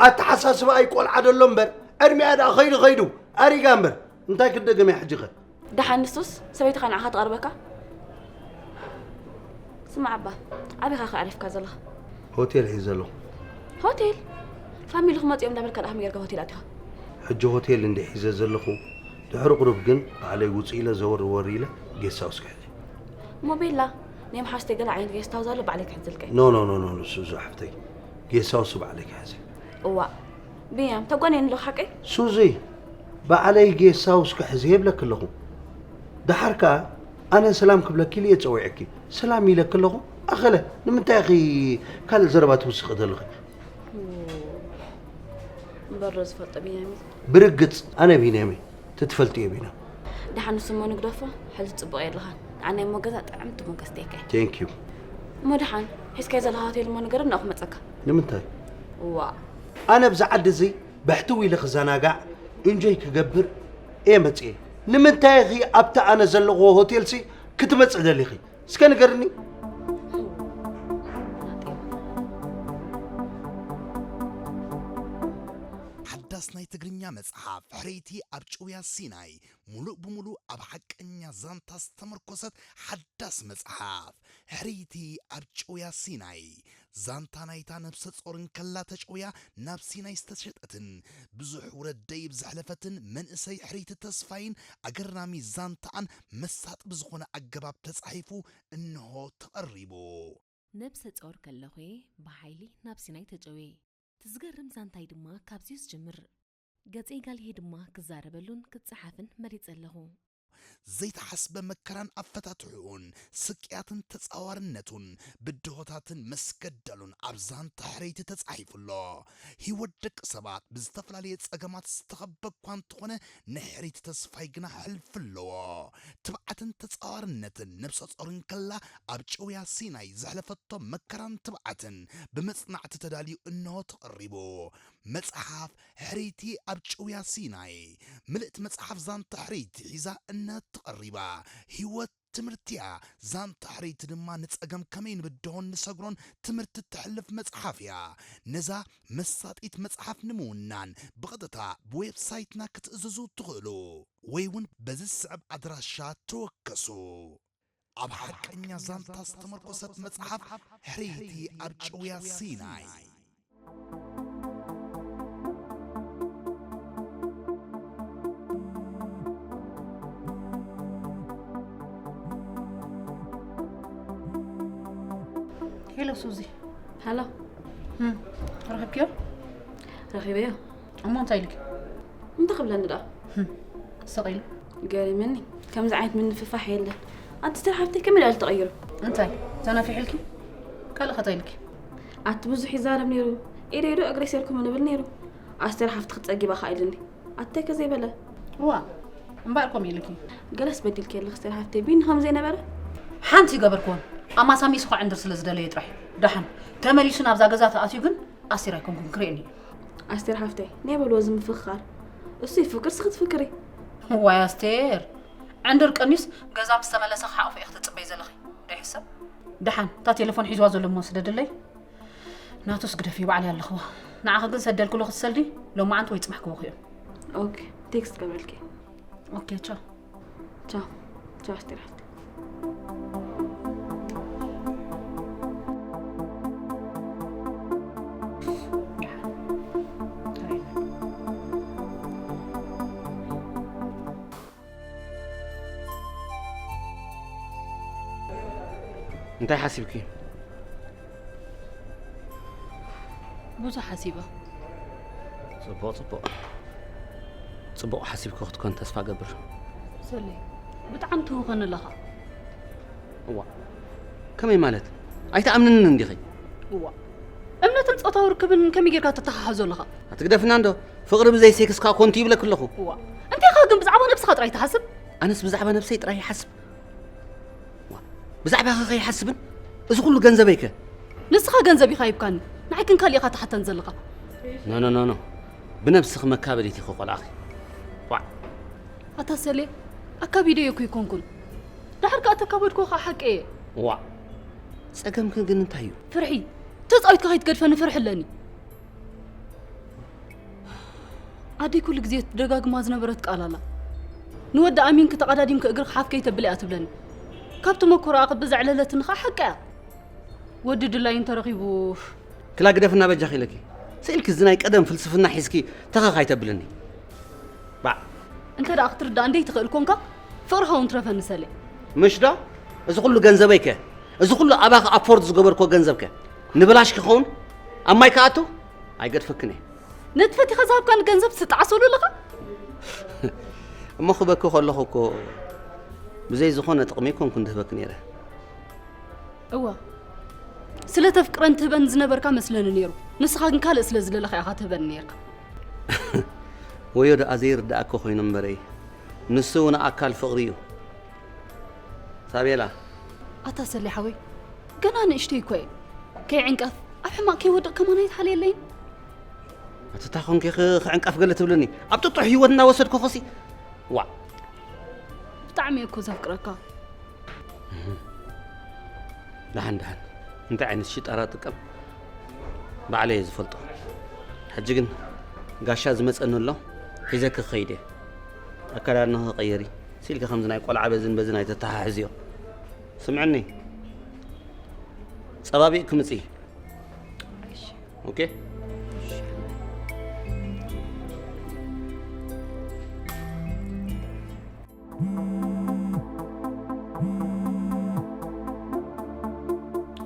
ኣተሓሳስባኣይ ቆልዓ ደሎ እምበር ዕድሚኣ ደኣ ኸይዱ ኸይዱ ኣሪጋ እምበር እንታይ ክደገም እያ ሕጂኸ ደሓን ንሱስ ሰበይትኻ ንዓኻ ትቐርበካ ስማዕ ኣባ ኣበይኻ ከ ዓሪፍካ ዘለኻ ሆቴል ሒዘ ኣለኹ ሆቴል ፋሚሊ ክመፅኦም እንዳበልካ ደኣ ከመይ ጌርካ ሆቴል ኣቲኻ ሕጂ ሆቴል እንደ ሒዘ ዘለኹ ድሕሪ ቁሩብ ግን ባዕለይ ውፅእ ኢለ ዘወር ወር ኢለ ጌስት ሃውስ ክሕዝ እሞ ቤላ ናይ መሓዝተይ ገለ ዓይነት ጌስት ሃውስ ኣሎ ባዕለይ ክሕዝልካ እየ ኖ ኖ ኖ ኖ ንሱ እዛ ሓፍተይ ጌስት ሃውስ ባዕለይ ክሕዝ እየ እዋእ ብንያም ተጓንየኒ ኣለኹ ሓቀይ ሱዚ ባዕለይ ጌስት ሃውስ ክሕዝ እየ ይብለኪ ኣለኹ ደሓር ከኣ ኣነ ሰላም ክብለኪ ኢለ እየ ጸዊዐኪ ሰላም ኢለኪ ኣለኹ ኣኸለ ንምንታይ ኢኺ ካልእ ዘረባ ትውስኺ ዘለኺ እምበሮ ዝፈልጦ ቢንያም እዩ ብርግጽ ኣነ ቢንያም እየ ትትፈልጥዮ ቢና ደሓን ንሱ እሞ ንግደፎ ሕዚ ጽቡቕ የለኻን ኣነ እሞ ገዛ ጥዕምቲ ሞገስተይከ ቴንክ ዩ እሞ ደሓን ሒዝካዮ ዘለኻ ሆቴል እሞ ንገረኒ ናብኡ ክመጸካ ንምንታይ እዋ ኣነ ብዚ ዓዲ እዚ ብሕትው ኢለ ክዘናጋዕ ኢንጆይ ክገብር እየ መጽየ ንምንታይ ኢኺ ኣብቲ ኣነ ዘለኽዎ ሆቴልሲ ክትመጽእ ደሊኺ እስከ ንገርኒ ሓዳስ ናይ ትግርኛ መጽሓፍ ሕርይቲ ኣብ ጭውያ ሲናይ ሙሉእ ብሙሉእ ኣብ ሓቀኛ ዛንታ ዝተመርኮሰት ሓዳስ መጽሓፍ ሕርይቲ ኣብ ጭውያ ሲናይ ዛንታ ናይታ ነብሰ ጾር እንከላ ተጨውያ ናብ ሲናይ ዝተሸጠትን ብዙሕ ውረድ ደይብ ዘሕለፈትን መንእሰይ ሕርይቲ ተስፋይን ኣገራሚ ዛንታኣን መሳጢ ብዝኾነ ኣገባብ ተጻሒፉ እንሆ ተቐሪቡ። ነብሰ ጾር ከለኹ'የ ብሓይሊ ናብ ሲናይ ተጨውየ። እቲ ዝገርም ዛንታይ ድማ ካብዚ'ዩ ዝጅምር። ገጸይ ጋልሄ ድማ ክዛረበሉን ክጸሓፍን መሪጸ ኣለኹ። ዘይተሓስበ መከራን ኣፈታትሕኡን፣ ስቅያትን ተጻዋርነቱን፣ ብድሆታትን መስገደሉን ኣብ ዛንታ ሕርይቲ ተጻሒፉ ኣሎ። ህይወት ደቂ ሰባት ብዝተፈላለየ ጸገማት ዝተኸበ እኳ እንተኾነ፣ ናይ ሕርይቲ ተስፋይ ግና ሕልፊ ኣለዎ። ትብዓትን ተጻዋርነትን ነብሰ ጾር እንከላ ኣብ ጭውያ ሲናይ ዘሕለፈቶ መከራን ትብዓትን ብመጽናዕቲ ተዳልዩ እንሆ ተቐሪቡ። መጽሓፍ ሕርይቲ ኣብ ጭውያ ሲናይ። ምልእቲ መጽሓፍ ዛንታ ሕርይቲ ሒዛ እንሀት ተቐሪባ። ህይወት ትምህርቲ'ያ። ዛንታ ሕርይቲ ድማ ንጸገም ከመይ ንብድሆን ንሰግሮን ትምህርቲ እተሕልፍ መጽሓፍ እያ። ነዛ መሳጢት መጽሓፍ ንምውናን ብቐጥታ ብዌብሳይትና ክትእዝዙ ትኽእሉ። ወይ እውን በዚ ዝስዕብ ኣድራሻ ተወከሱ። ኣብ ሓቀኛ ዛንታ ዝተመርኮሰት መጽሓፍ ሕርይቲ ኣብ ጭውያ ሲናይ። ሄሎ ሱዚ። ሃሎ እም፣ ረኺብክዮ? ረኺበዮ። እሞ እንታይ ኢልኪ? እንታይ ክብለኒ ደኣ? ስቕ ኢሉ። ገሪመኒ። ከምዚ ዓይነት ምንፍፋሕ የለን። ኣቲ ስትር ሓፍተይ ከመይ ደኣ ተቐይሩ? እንታይ? ተናፊሕልኪ? ካልእ ከ እንታይ ኢልኪ? ኣቲ ብዙሕ ይዛረብ ነይሩ። ኢደይ ዶ እግረይ ሴርኩም ንብል ነይሩ። ኣስቴር ሓፍትኺ ጸጊባ ኸኣ ኢልኒ። ኣተይ ከ ዘይበለ? እዋ፣ እምበኣር ከምኡ ኢልኪ። ገለስ በዲልኪ ኣለኺ ኣስቴር ሓፍተይ፣ ቢኒ ከም ዘይነበረ? ሓንቲ ይገበርክዎን። ኣማሳሚስ እኳ ዕንድር ስለ ዝደለየ ጥራሕ። ደሓን ተመሊሱ ናብዛ ገዛ ተኣትዩ ግን ኣስቴር ኣይኮንኩን ክርእየኒ እዩ። ኣስቴር ሓፍተይ፣ ናይ በልዎ እዚ ምፍኽኻር። እሱ ይፍክር፣ ንስኺ ትፍክሪ። ዋይ ኣስቴር፣ ዕንድር ቀንዩስ ገዛ ምስ ተመለሰ ክሓቑፎ ኢኺ ትጽበይ ዘለኺ። ዶ ይሕሰብ? ደሓን እታ ቴሌፎን ሒዝዋ ዘሎ እሞ ስደድለይ። ናቱስ ግደፊ፣ ባዕለይ ኣለኽዋ። ንዓኺ ግን ሰደልክሉ ክትሰልዲ፣ ሎማዓንቲ ወይ ጽባሕ ክበኽዮ። ኦኬ፣ ቴክስት ገብረልኪ። ኦኬ፣ ቻው። ቻው። ቻው ኣስቴር ሓፍተይ። እንታይ ሓሲብኪ? ብዙሕ ሓሲበ። ጽቡቕ ጽቡቕ። ጽቡቕ ሓሲብኪ ክትኮን ተስፋ ገብር። ሰሌ፣ ብጣዕሚ ትህውኸኒ ኣለኻ። እዋ፣ ከመይ ማለት? ኣይትኣምንንን እንዲኺ? እዋ፣ እምነትን ጾታዊ ርክብን ከመይ ጌርካ ተተሓሓዞ ኣለኻ? ኣትግደፍና እንዶ፣ ፍቕሪ ብዘይ ሴክስ ከኣ ኮንቱ ይብለኪ ኣለኹ። እዋ፣ እንታይ ኢኻ ግን ብዛዕባ ነብስኻ ጥራይ ትሓስብ? ኣነስ ብዛዕባ ነብሰይ ጥራይ ይሓስብ። ዋ፣ ብዛዕባኺ ከይሓስብን እዚ ኩሉ ገንዘበይ ከ? ንስኻ ገንዘብ ኢኻ ሂብካኒ፣ ንዓይ ግን ካልእ ኢኻ ትሓተን ዘለኻ። ኖ ኖ ኖ ኖ፣ ብነብስኺ መካበዲት ኢኺ ቆልዓኺ። ዋዕ። ኣታ ሰሌ፣ ኣካቢደዮ እኮ ኣይኮንኩን። ድሓር ከኣ ተካበድኩ ከኣ ሓቂ እየ። ዋዕ። ጸገምኪ ግን እንታይ እዩ? ፍርሒ። ተጻዊትካ ከይትገድፈኒ ፍርሒ ኣለኒ። ኣደይ ኩሉ ግዜ ትደጋግማ ዝነበረት ቃል ኣላ። ንወዲ ኣሚንኪ ተቐዳዲምኪ እግርኺ ሓፍ ከይተብሊ እያ ትብለኒ። ካብ ተመኩሮኣ ክቢ ዘዕለለትኒ ኸኣ ሓቃ እያ። ወዲ ድላዩ እንተረኺቡ። ክላ ግደፍና በጃኺ ኢለኪ። ስኢልኪ እዚ ናይ ቀደም ፍልስፍና ሒዝኪ ተኸኽ ኣይተብልኒ። ባዕ። እንተ ደኣ ክትርዳእ እንደይትኽእል ኮንካ ፍቕርኻ እውን ትረፈኒ ሰሌ። ምሽ ዶ? እዚ ኩሉ ገንዘበይ ከ? እዚ ኩሉ ኣባኺ ኣፎርድ ዝገበርክዎ ገንዘብ ከ? ንብላሽ ክኸውን? ኣብ ማይ ክኣቱ? ኣይገድፈክን እየ። ነቲ ፈቲኻ ዝሃብካኒ ገንዘብ ትጣዕሰሉ ኣለኻ? እሞ ክበኪ ከለኹ እኮ ብዘይ ዝኾነ ጥቕሚ ኣይኮንኩን ዝህበኪ ነይረ። እወ። ስለ ተፍቅረኒ ትህበኒ ዝነበርካ መስለኒ ነይሩ። ንስኻ ግን ካልእ ስለ ዝደለኻ ኢኻ ትህበኒ ነይርካ። ወዮ ደኣ ዘይርድኣኪ ኮይኑ እምበረይ። ንሱ እውን ኣካል ፍቕሪ እዩ። ሳቤላ። ኣታ ሰሌ ሓወይ፣ ገና ንእሽተይ እኮ እየ። ከይዕንቀፍ፣ ኣብ ሕማቕ ከይወድቕ ከማን ኣይትሓልየለይን። ኣቲ እንታይ ኾንኪ ኽ- ክዕንቀፍ ገለ ትብልኒ? ኣብ ጥጡሕ ህይወት እናወሰድኩ ኸሲ። ዋዕ። ብጣዕሚ እየ እኮ ዘፍቅረካ። ደሓን ደሓን እንታይ ዓይነት ሽጣራ ጥቀም ባዕለይ እየ ዝፈልጦ። ሕጂ ግን ጋሻ ዝመፀኒ ኣሎ ሒዘኪ ክኸይድ እየ። ኣከዳድናኺ ቀይሪ ስኢልኪ ከምዚ ናይ ቆልዓ በዝን በዝን ኣይተተሓሕዝዮ። ስምዕኒ ፀባቢቕ ክምፅእ። ኦኬ።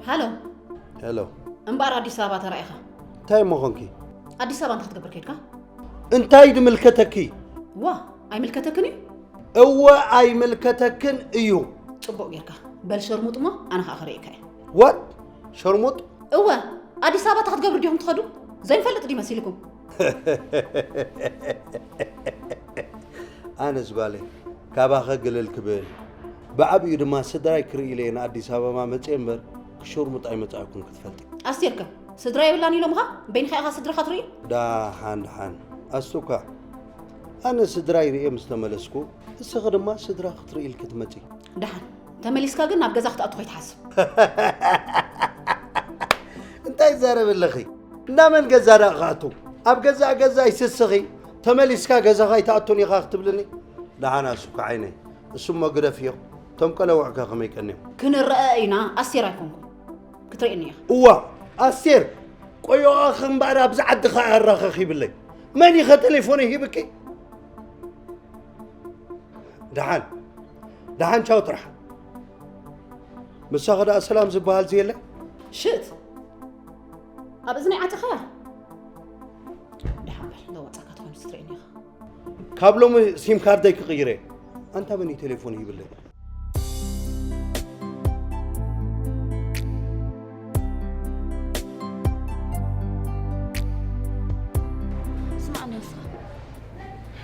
ሃሎ። ሄሎ። እምበኣር ኣዲስ ኣበባ ተራኢኻ? እንታይ እሞ ኾንኪ? ኣዲስ ኣበባ እንታይ ክትገብር ከድካ? እንታይ ድምልከተኪ? ዋ፣ ኣይምልከተክን እዩ። እወ ኣይምልከተክን እዩ። ጽቡቕ ጌርካ። በል ሸርሙጥ እሞ ኣነ ኸኣ ክርእየካ እየ። What? ሸርሙጥ? እወ፣ ኣዲስ ኣበባ እንታይ ክትገብሩ ዲኹም ትኸዱ? ዘይንፈልጥ ድዩ መሲልኩም? ኣነስ ጓለይ ካባኸ ግልል ክብል ብዓብዩ ድማ ስድራይ ክርኢ ኢለ እየ ንኣዲስ ኣበባ መፅየ እምበር ክሸርሙጥ ኣይመፃእኩን ክትፈልጢ። ኣስቴር ከ ስድራ የብላን ኢሎምኻ? በይንኻ ኢኻ ስድራኻ ትርኢ? ዳሓን ዳሓን ኣስቱካ ኣነ ስድራይ ርእየ ምስ ተመለስኩ እስኺ ድማ ስድራ ክትርኢ ኢልኪ ትመፂ። ደሓን ተመሊስካ ግን ናብ ገዛ ክትኣቱ ከይትሓስብ። እንታይ ትዛረቢ ኣለኺ? እንዳ መን ገዛ ደኣ ክኣቱ? ኣብ ገዛእ ገዛይ ስስኺ ተመሊስካ ገዛኻ ኣይትኣቱን ኢኻ ክትብልኒ? ደሓን ኣስኳ ዓይነይ፣ እሱሞ ግደፍዮ። እቶም ቀለውዕከ ከመይ ቀንዮም? ክንረኣ ኢና፣ ኣስቴር ኣይኮንኩን። ክትርእየኒ ኢኻ። እዋ፣ ኣስቴር፣ ቆዮቓኺ እምበኣር ኣብዚ ዓዲ ኸኣ ኣራኸኺብለይ። መን ኢኸ ቴሌፎነይ ሂብኪ? ደሓን ደሓን ቻው ጥራሕ። ምሳኺ ደኣ ሰላም ዝበሃል ዘየለ? ሽእት ኣብ እዝነይ ዓቲኻያ? ደሓን በል ለዋጻካ ትኾን ስትርእየኒ ኢኻ። ካብ ሎሚ ሲም ካርደይ ክቕይረ። ኣንታ መን እዩ ቴሌፎን ይብለይ?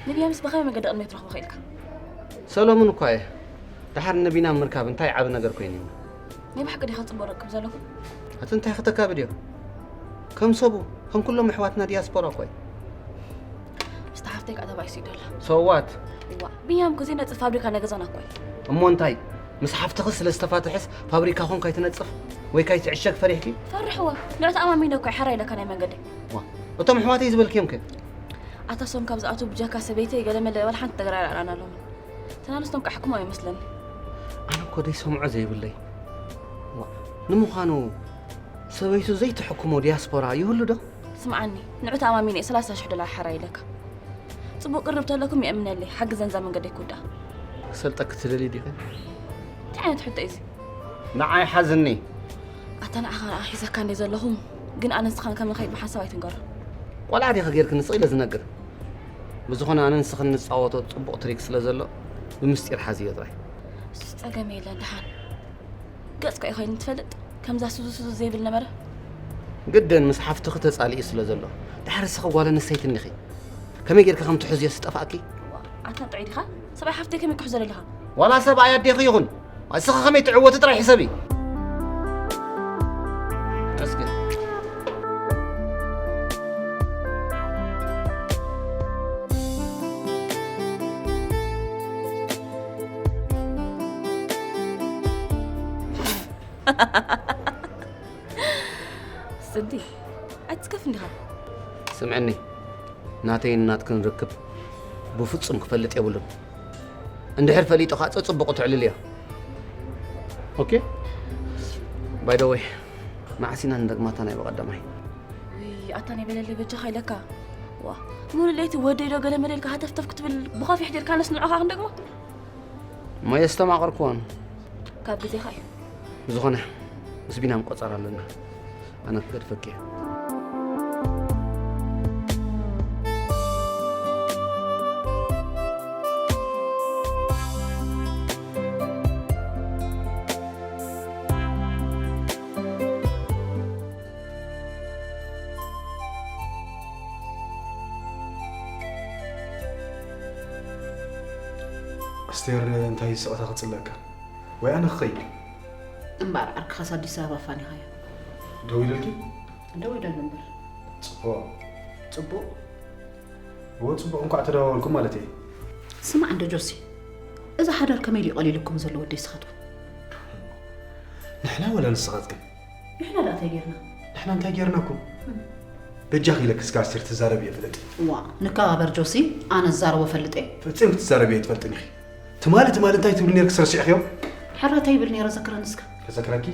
ንብያምስ ብኸመይ መገዲ ቅድሚት ትረኽቦ ኽኢልካ? ሰሎሙን እኳ እየ። ድሓር ንቢና ምርካብ እንታይ ዓቢ ነገር ኮይኑ እዩ? ናይ ብሓቂ ዲኻ ጽቡቕ ርክብ ዘለኹ? እቲ እንታይ ከተካብድ እዮ? ከም ሰቡ ከም ኩሎም ኣሕዋትና ዲያስፖራ እኳ እዩ። ምስቲ ሓፍተይ ከዓ ተባኢሱ እዩ ደሎ። ሰዋት እዋ ብያም እኮ ዘይነጽፍ ፋብሪካ ናይ ገዛና እኮ እዩ። እሞ እንታይ ምስ ሓፍትኺ ስለ ዝተፋትሐስ ፋብሪካኹም ካይትነጽፍ ወይ ካይትዕሸግ ፈሪሕኪ? ፈርሕዎ ንዑ ተኣማሚነ እኮ እዩ ሓራ ኢለካ ናይ መንገዲ። ዋ እቶም ኣሕዋተይ ዝበልክዮም ከ? ኣታ ሶም ካብ ዝኣትዉ ብጀካ ሰበይተይ ገለመለ ዋላ ሓንቲ ነገር ኣይረኣናሎም። ተናንስቶም ከዓ ሕክሞም ይመስለኒ። ኣነ እኮ ደይ ሰምዖ ዘይብለይ። ዋ ንምዃኑ ሰበይቱ ዘይትሕክሞ ዲያስፖራ ይህሉ ዶ? ስምዓኒ ንዑ ተኣማሚነ እዩ ሰላሳ ሽሕ ዶላር ሓራ ኢለካ። ጽቡቕ ቅርብ ተለኩም የእምነለይ ሓግዘን እዛ መንገደይ ክውድኣ። ክሰልጠኪ ትደልዪ ዲኺ? እንታይ ዓይነት ሕቶ እዩ እዚ? ንዓይ ሓዝኒ። ኣታ ንዓኻ ንዓ ሒዘካ እንደ ዘለኹም ግን ኣነ ንስኻን ከም ንኸይድ ብሓንሳብ ኣይትንገሮ። ቆልዓ ዲኺ ጌርክኒ ስቕ ኢለ ዝነግር። ብዝኾነ ኣነ ንስኽን ንጻወቶ ጽቡቕ ትሪክ ስለ ዘሎ ብምስጢር ሓዝዮ ጥራይ። እሱ ጸገም የለን ደሓን። ገጽካ እዩ ኮይኑ ትፈልጥ ከምዛ ሱዙ ሱዙ ዘይብል ነበረ። ግድን ምስ ሓፍትኺ ተጻሊኡ ስለ ዘሎ። ድሓር እስኺ ጓል ኣንስተይቲ እንዲኺ። ከመይ ጌርካ ከም ትሕዝዮ ስጠፋእኪ? ኣታ ጥዑይ ዲኻ? ሰብኣይ ሓፍተይ ከመይ ክሕዞ ደሊኻ? ዋላ ሰብኣይ ኣዴኺ ይኹን እስኺ ከመይ ትዕወቲ ጥራይ ሕሰቢ። እስኪ ስዲ ኣይትስከፍ እንዲኻ። ስምዕኒ ናተይን ናትክን ርክብ ብፍጹም ክፈልጥ የብሉን። እንድሕር ፈሊጡ ኸዓ ጸጽቡቑ ትዕልል እያ። ኦኬ ባይ ደ ወይ መዓስ ኢና ንደግማታ ናይ ብቐዳማይ? ውይ ኣታ ናይ በለለይ በጃኻ ኢለካ። ዋ ሙሉ ለይቲ ወደይ ዶ ገለ መለ ኢልካ ሃተፍተፍ ክትብል ብኸፊሕ ጌርካ ነስ ንዕኻ ክንደግማ? እሞ የስተማቐርኩዎን። ካብ ግዜኻ እዩ። ብዝኾነ ምስ ቢናም ቆጸር ኣለና። ኣነ ክገድፈኪ እየ። ኣስቴር እንታይ ስቕታ ክጽለካ? ወይ ኣነ ክኸይድ? እምበኣር ዓርክኻስ ኣዲስ ኣበባ ኣፋኒኻዮ። ደዊሉልኪ? ደዊሉሉ እምበር። ጽቡቕ። ጽቡቕ? እወ ጽቡቕ እንኳዕ ተደዋወልኩም ማለት እየ። ስማዕ እንዶ ጆሲ፣ እዚ ሓዳር ከመይ ድዩ ቀሊሉኩም ዘሎ ወደይ ስኻትኩም? ንሕና ወላ ንስኻትክን? ንሕና ደኣ እንታይ ጌርና? ንሕና እንታይ ጌርናኩም? በጃኺ ኢለኪ እስከ ኣስቴር ትዛረብዮ ፍለጢ። ዋእ ንከባበር ጆሲ፣ ኣነ ዝዛረቦ እፈልጥ እየ። ፈጺምኪ ትዛረብዮ ኣይትፈልጥን ኢኺ። ትማሊ ትማሊ እንታይ ትብሊ ኔርኪ ረሲዕኽዮ? ሕራይ እንታይ ይብል ነይረ ዘክረኒ እስከ። ከዘክረኪ?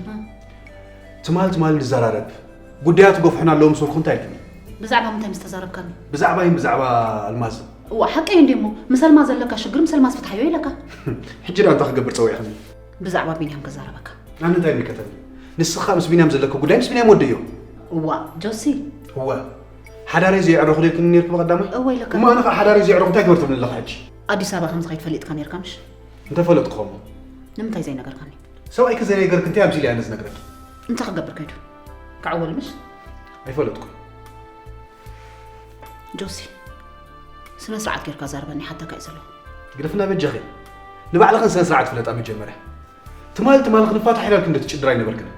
ትማሊ ትማሊ ንዘራረብ። ጉዳያት ትገፍሑና ኣለዉ ምስ በልኩ እንታይ ኢልክኒ? ብዛዕባ ምንታይ ምስ ተዛረብካኒ? ብዛዕባይን ብዛዕባ ኣልማዝን። እዋእ ሓቀይ እንድዩ እሞ ምስ ኣልማዝ ዘለካ ሽግር ምስ ኣልማዝ ፍትሓዮ ኢለካ። ሕጂ ደኣ እንታይ ክገብር ጸዊዕኽኒ? ብዛዕባ ቢንያም ከዛረበካ። ኣነ እንታይ ይምልከተኒ? ንስኻ ምስ ቢንያም ዘለካ ጉዳይ ምስ ቢንያም ወድእዮ። እዋእ ጆሲ። እወ ሓዳረይ ዘየዕረኹ ዶ ኢልክኒ ኔርኪ ብቐዳማይ? እወ ኢለካ። እሞ ኣነ ኸኣ ሓዳረይ ዘየዕረኹ እንታይ ትበል ትብልኒ ኣለኻ ሕጂ? ኣዲስ ኣበባ ከም ዝኸይድ ፈሊጥካ ኔርካ ምሽ? እንተ ፈለጥኩ ኸሞ። ንምንታይ ዘይነገርካኒ? ሰብኣይኪ ዘየነገርኪ እንታይ ኣምሲሉ እያ ነዚ ነግረኪ? እንታይ ክገብር ከይዱ? ክዕወል ምሽ? ኣይፈለጥኩን። ጆሲ፣ ስነ ስርዓት ጌርካ ዛረበኒ ሓተካ እዩ ዘለኹ። ግደፍና በጃኺ። ንባዕልኽን ስነ ስርዓት ፍለጣ መጀመርያ። ትማል ትማል ክንፋታሕ ኢላልኪ እንዶ ትጭድራ ኣይነበርክን።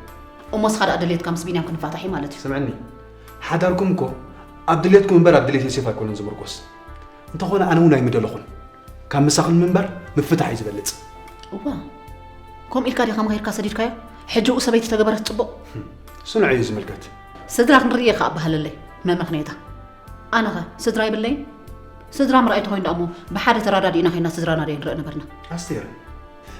እሞ እስኻ ደኣ ድሌትካ ምስ ቢንያም ክንፋታሕ እዩ ማለት እዩ። ስምዕኒ፣ ሓዳርኩም እኮ ኣብ ድሌትኩም እምበር ኣብ ድሌት ዮሴፍ ኣይኮነን ዝምርኮስ። እንተኾነ ኣነ እውን ኣይምደለኹን። ካብ ምሳኽን ምንባር ምፍታሕ እዩ ዝበልጽ። እዋ፣ ከምኡ ኢልካ ዲኻ ምኸድካ ሰዲድካዮ? ሕጂ ኡ ሰበይቲ ተገበረት ጽቡቕ። ስንዑ እዩ ዝምልከት። ስድራ ክንርኢ እየ ከኣ ኣበሃለለይ መመኽንየታ። ኣነኸ ስድራ ይብለይን? ስድራ ምርኣይ ተኾይኑ ደኣ እሞ ብሓደ ተራዳዲእና ኸይና ስድራና ዶ ንርኢ ነበርና። ኣስቴር፣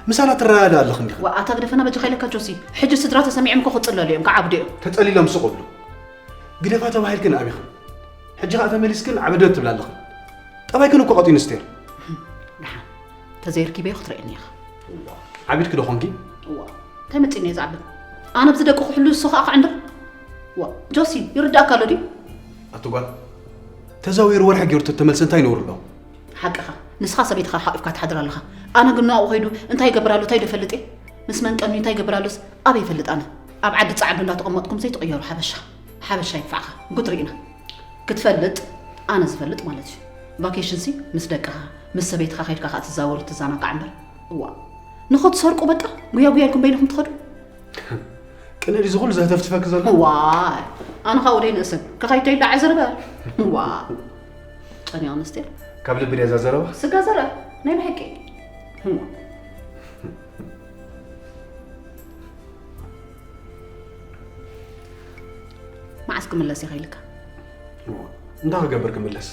ምሳና ትረዳዳ ኣለኽ እንዲኻ። ዋእ ኣታ ግደፈና በጃኻ ኢለካ ጆሲ። ሕጂ ስድራ ተሰሚዖም እኮ ክጽለሉ እዮም፣ ክዓብዱ እዮም። ተጸሊሎም ስቕ እብሉ። ግደፋ ተባሂልክን ኣቢኽን። ሕጂ ኸኣ ተመሊስክን ዓበደት ትብላ ኣለኽን። ጠባይክን እኮ ቀጢኑ ስቴር። ደሓን ተዘይርኪበዮ ክትርእየኒ ኢኻ። ዓቢድኪ ዶ ኾንኪ? እዋ እንታይ መጺኒ እየ ዝዓብድ? ኣነ ብዚ ደቂ ክሕሉ እሱ ኸኣ ክዕንድር? ዋ ጆሲ ይርዳእካ ኣሎ ድዩ? ኣቲ ጓል ተዛዊሩ ወርሒ ገይሩ ተተመልሰ እንታይ ነውሪ ኣሎ? ሓቅኻ ንስኻ ሰበይትኻ ሓቂፍካ ትሓድር ኣለኻ። ኣነ ግን ንኣኡ ኸይዱ እንታይ ይገብር ኣሎ እንታይ ዶ እፈልጥ እየ? ምስ መን ቀንዩ እንታይ ይገብር ኣሎስ ኣበይ ይፈልጥ ኣነ? ኣብ ዓዲ ጻዕዱ እንዳተቐመጥኩም ዘይትቕየሩ ሓበሻ። ሓበሻ ይግፋዕኻ። ጉድ ርኢና። ክትፈልጥ ኣነ ዝፈልጥ ማለት እዩ። ቫኬሽን ሲ ምስ ደቅኻ ምስ ሰበይትኻ ከይድካ ከዓ ትዛወሩ ትዘናጋዕ እምበር። እዋ ንኸትሰርቁ በቃ ጉያ ጉያ ኢልኩም በይንኹም ትኸዱ። ቅነ ድዩ ዝኹሉ ዘህተፍትፈክ ዘሎ? ዋይ ኣነ ካብኡ ደይንእስን ከኸይቶ ኢላ ዕዝርበ። ዋ ጨኒቕ ኣንስቴር ካብ ልቢ ድያ እዛ ዘረባ? ስጋ ዘረ ናይ ብሓቂ። መዓስ ክምለስ ኢኻ ኢልካ? እንታይ ክገብር ክምለስ?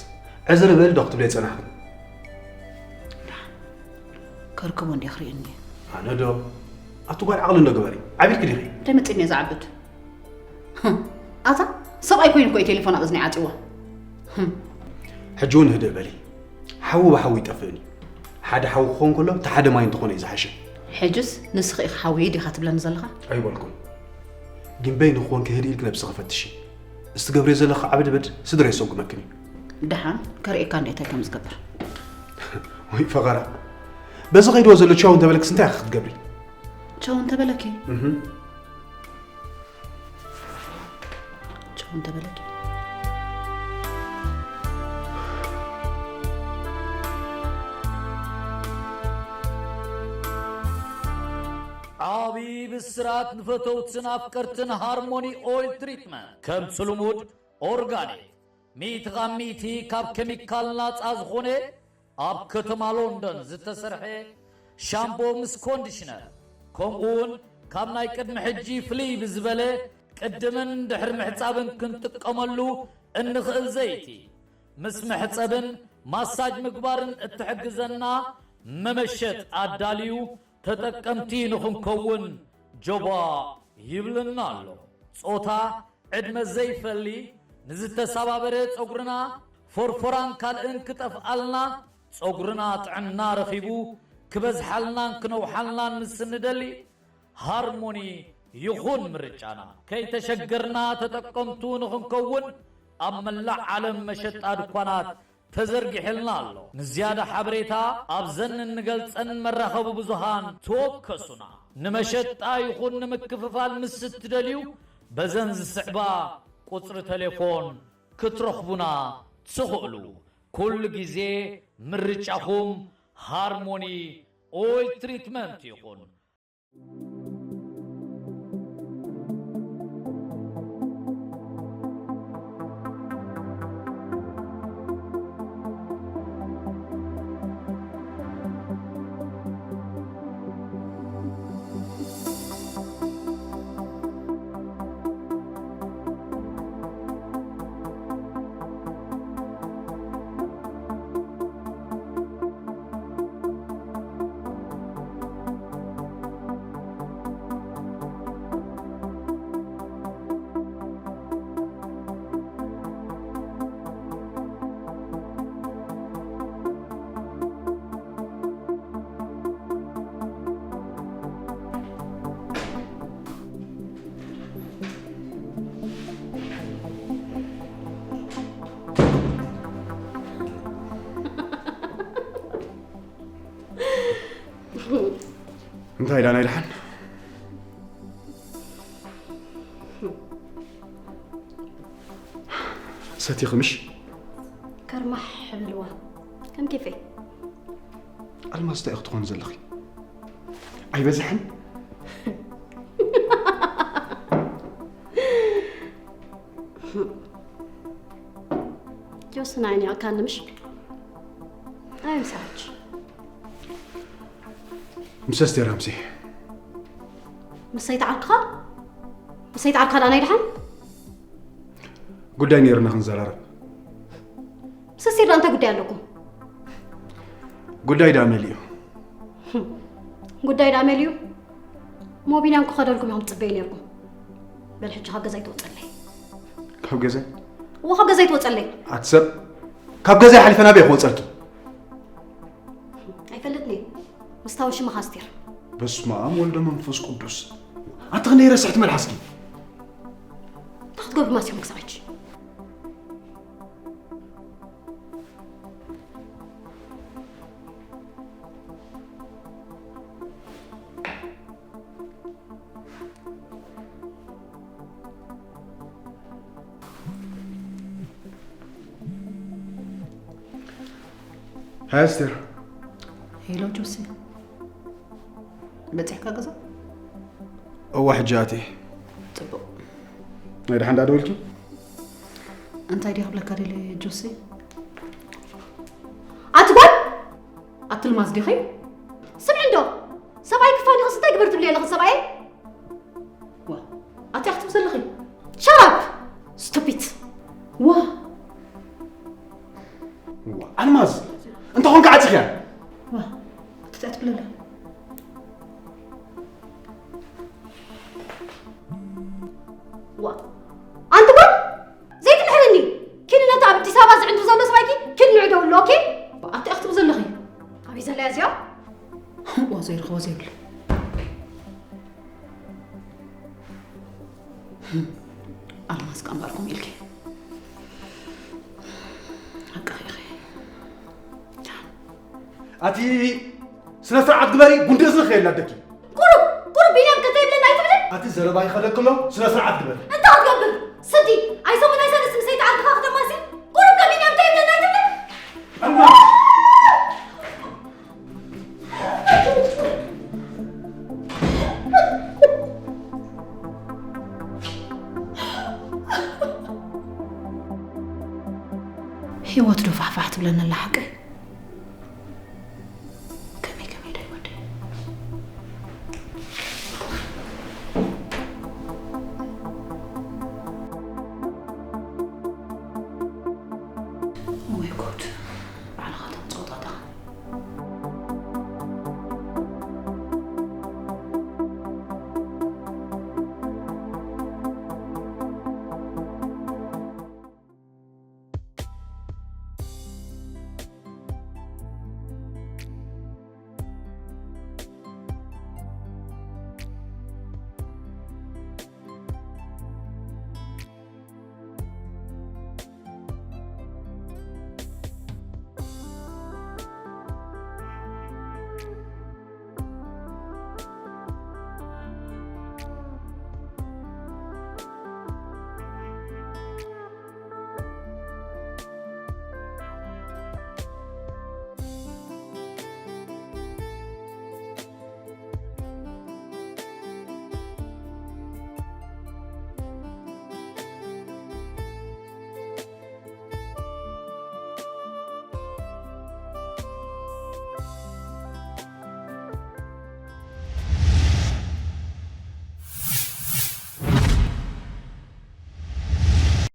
ዕዝር በል ዶ ክትብለይ ጸናሕኩ? ከርክቦ እንዲ ክርእየኒ። ኣነ ዶ? ኣቲ ጓል ዓቕሊ እንዶ ግበሪ። ዓቢድኪ ዲኺ? እንታይ መጺኒ እየ ዝዓብድ? ኣታ ሰብኣይ ኮይኑ እኮ እዩ ቴሌፎን ኣብ እዝኒ ዓጺዋ። ሕጂ እውን ህድእ በሊ። ሓዊ ብሓዊ ይጠፍእን እዩ። ሓደ ሓዊ ክኸውን ከሎ እቲ ሓደ ማይ እንተኾነ እዩ ዝሓሸ። ሕጅስ ንስኺ ኢኺ ሓዊ ዲኻ ትብለኒ ዘለኻ? ኣይበልኩን። ግን በይንኺ ኮንኪ ህድእ ኢልኪ ነብስኺ ፈትሺ። እዚ ትገብርዮ ዘለኺ ዓብድብድ ስድራ የሰጉመክን እዩ። ደሓን ከርእየካ እንደ እንታይ ከም ዝገብር። ወይ ፈኸራ። በዚ ከይድዎ ዘሎ ቻው እንተበለክስ እንታይ ኢኺ ክትገብሪ? ቻው እንተበለኪ? ቻው እንተበለኪ። ዓቢ ብስራት ንፈተውትን ኣፍቀርትን ሃርሞኒ ኦይል ትሪትመንት። ከምቲ ልሙድ ኦርጋኒክ፣ ሚእቲ ካብ ሚእቲ ካብ ኬሚካል ናጻ ዝኾነ ኣብ ከተማ ሎንደን ዝተሰርሐ ሻምፖ ምስ ኮንዲሽነር፣ ከምኡውን ካብ ናይ ቅድሚ ሕጂ ፍልይ ብዝበለ ቅድምን ድሕሪ ምሕጻብን ክንጥቀመሉ እንኽእል ዘይቲ፣ ምስ መሕጸብን ማሳጅ ምግባርን እትሕግዘና መመሸጥ ኣዳልዩ ተጠቀምቲ ንኽንከውን ጆባ ይብለና ኣሎ። ጾታ፣ ዕድመ ዘይፈሊ፣ ንዝተሰባበረ ጸጉርና፣ ፎርፎራን ካልእን ክጠፍኣልና፣ ጸጉርና ጥዕና ረኺቡ ክበዝሓልናን ክነውሓልናን ምስ እንደሊ፣ ሃርሞኒ ይኹን ምርጫና። ከይተሸገርና ተጠቀምቱ ንኽንከውን ኣብ መላእ ዓለም መሸጣ ድኳናት ተዘርጊሕልና ኣሎ። ንዝያዳ ሓበሬታ ኣብዘን እንገልጸን መራኸቢ ብዙሃን ተወከሱና። ንመሸጣ ይኹን ንምክፍፋል ምስ እትደልዩ በዘን ዝስዕባ ቁጽሪ ቴሌፎን ክትረኽቡና ትኽእሉ። ኩሉ ግዜ ምርጫኹም ሃርሞኒ ኦይል ትሪትመንት ይኹን። እንታይ ኢላ ናይ ደሓን? ሰቲኺ ምሽ? ከርማሕ ሕብልዋ ከም ኬፈይ። ኣልማዝ እንታይ ክትኾን ዘለኺ? ኣይበዝሕን? ጆስን ዓይኒ ኣካኒ ምሽ? ኣይ ምሳች ምስ ኣስቴር ኣምሲ ምሰይ ተዓርክኻ? ምሰይ ተዓርካ ደኣ ናይ ደሓን? ጉዳይ ነይርና ክንዘራረብ። ምስ ኣስቴር ደኣ እንታይ ጉዳይ ኣለኩም? ጉዳይ ደኣ መሊኡ። ጉዳይ ደኣ መሊኡ? ሞቢናን ክኸደልኩም ኢኹም ትጽበዩ ነይርኩም። በል ሕጂ ካብ ገዛይ ትወጸለይ። ካብ ገዛይ? እዎ ካብ ገዛይ ትወጸለይ። ኣቲ ሰብ ካብ ገዛይ ሓሊፈ ናበይ ክወጸልኪ? ኣይፈልጥን እየ። ምስ ታወሽምኻ ኣስቴር። በስመ ኣብ ወልደ መንፈስ ቅዱስ። ኣቲ ክንደይ ረስሕቲ መልሓስኪ። እንታይ ክትገብሩ ማሲኹም ክሳብ ሕጂ? ሃይ ኣስቴር። ሄሎ ጆሲ፣ በፂሕካ ገዛ? እዋ ሕጂ ኣትየ። ፅቡቕ። ናይ ደሓን ዳ ደወልኪ? እንታይ ድየ ክብለካ ደለ ጆሲ? ኣቲ ጓል ኣትልማዝ ዲኺ? ስምዒ እንዶ፣ ሰብኣይ ክፋን ኢኽስ እንታይ ግበር ትብሊ ኣለኺ ሰብኣይ? ዋ ኣቲ ክትብ ዘለኺ? ሸራፕ ስቱፒት። ዋ ዋ ኣልማዝ፣ እንተኾንካ ዓፂኽያ። ዋ ትትዕት ብለላ። ዋ ኣንቲ ጓል ዘይትምሕርኒ። ኪኒ ነቲ ኣብ ኣዲስ ኣበባ ዝዕንዱ ዘሎ ሰብኣይኪ ኪኒ ንዕደውሉ። ኦኬ ኣቲ ክትብ ዘለኺ? ኣበይ ዘላ እያ እዚኣ? ዋ ዘይረኸቦ ዘይብሉ። ኣልማዝ ቃምባርኩም ኢልኪ ሓቅኺ ኢኺ። ኣቲ ስነ ስርዓት ግበሪ፣ ጉንዲ እዝኒ ከየላደኪ። ቁሩብ ቁሩብ ቢንያም ከተይብለና ኣይትብልን? ኣቲ ዘረባ ይኸደክሎ፣ ስነ ስርዓት ግበሪ። እንታይ ክትገብር? ስዲ ኣይሰሙን ኣይሰለስትን ሰይተዓልካ ከተማሲ ቁሩብ ከቢንያም ተይብለና ኣይትብልን? ህይወት ዶ ፋሕፋሕ ትብለና ኣላ ሓቀይ?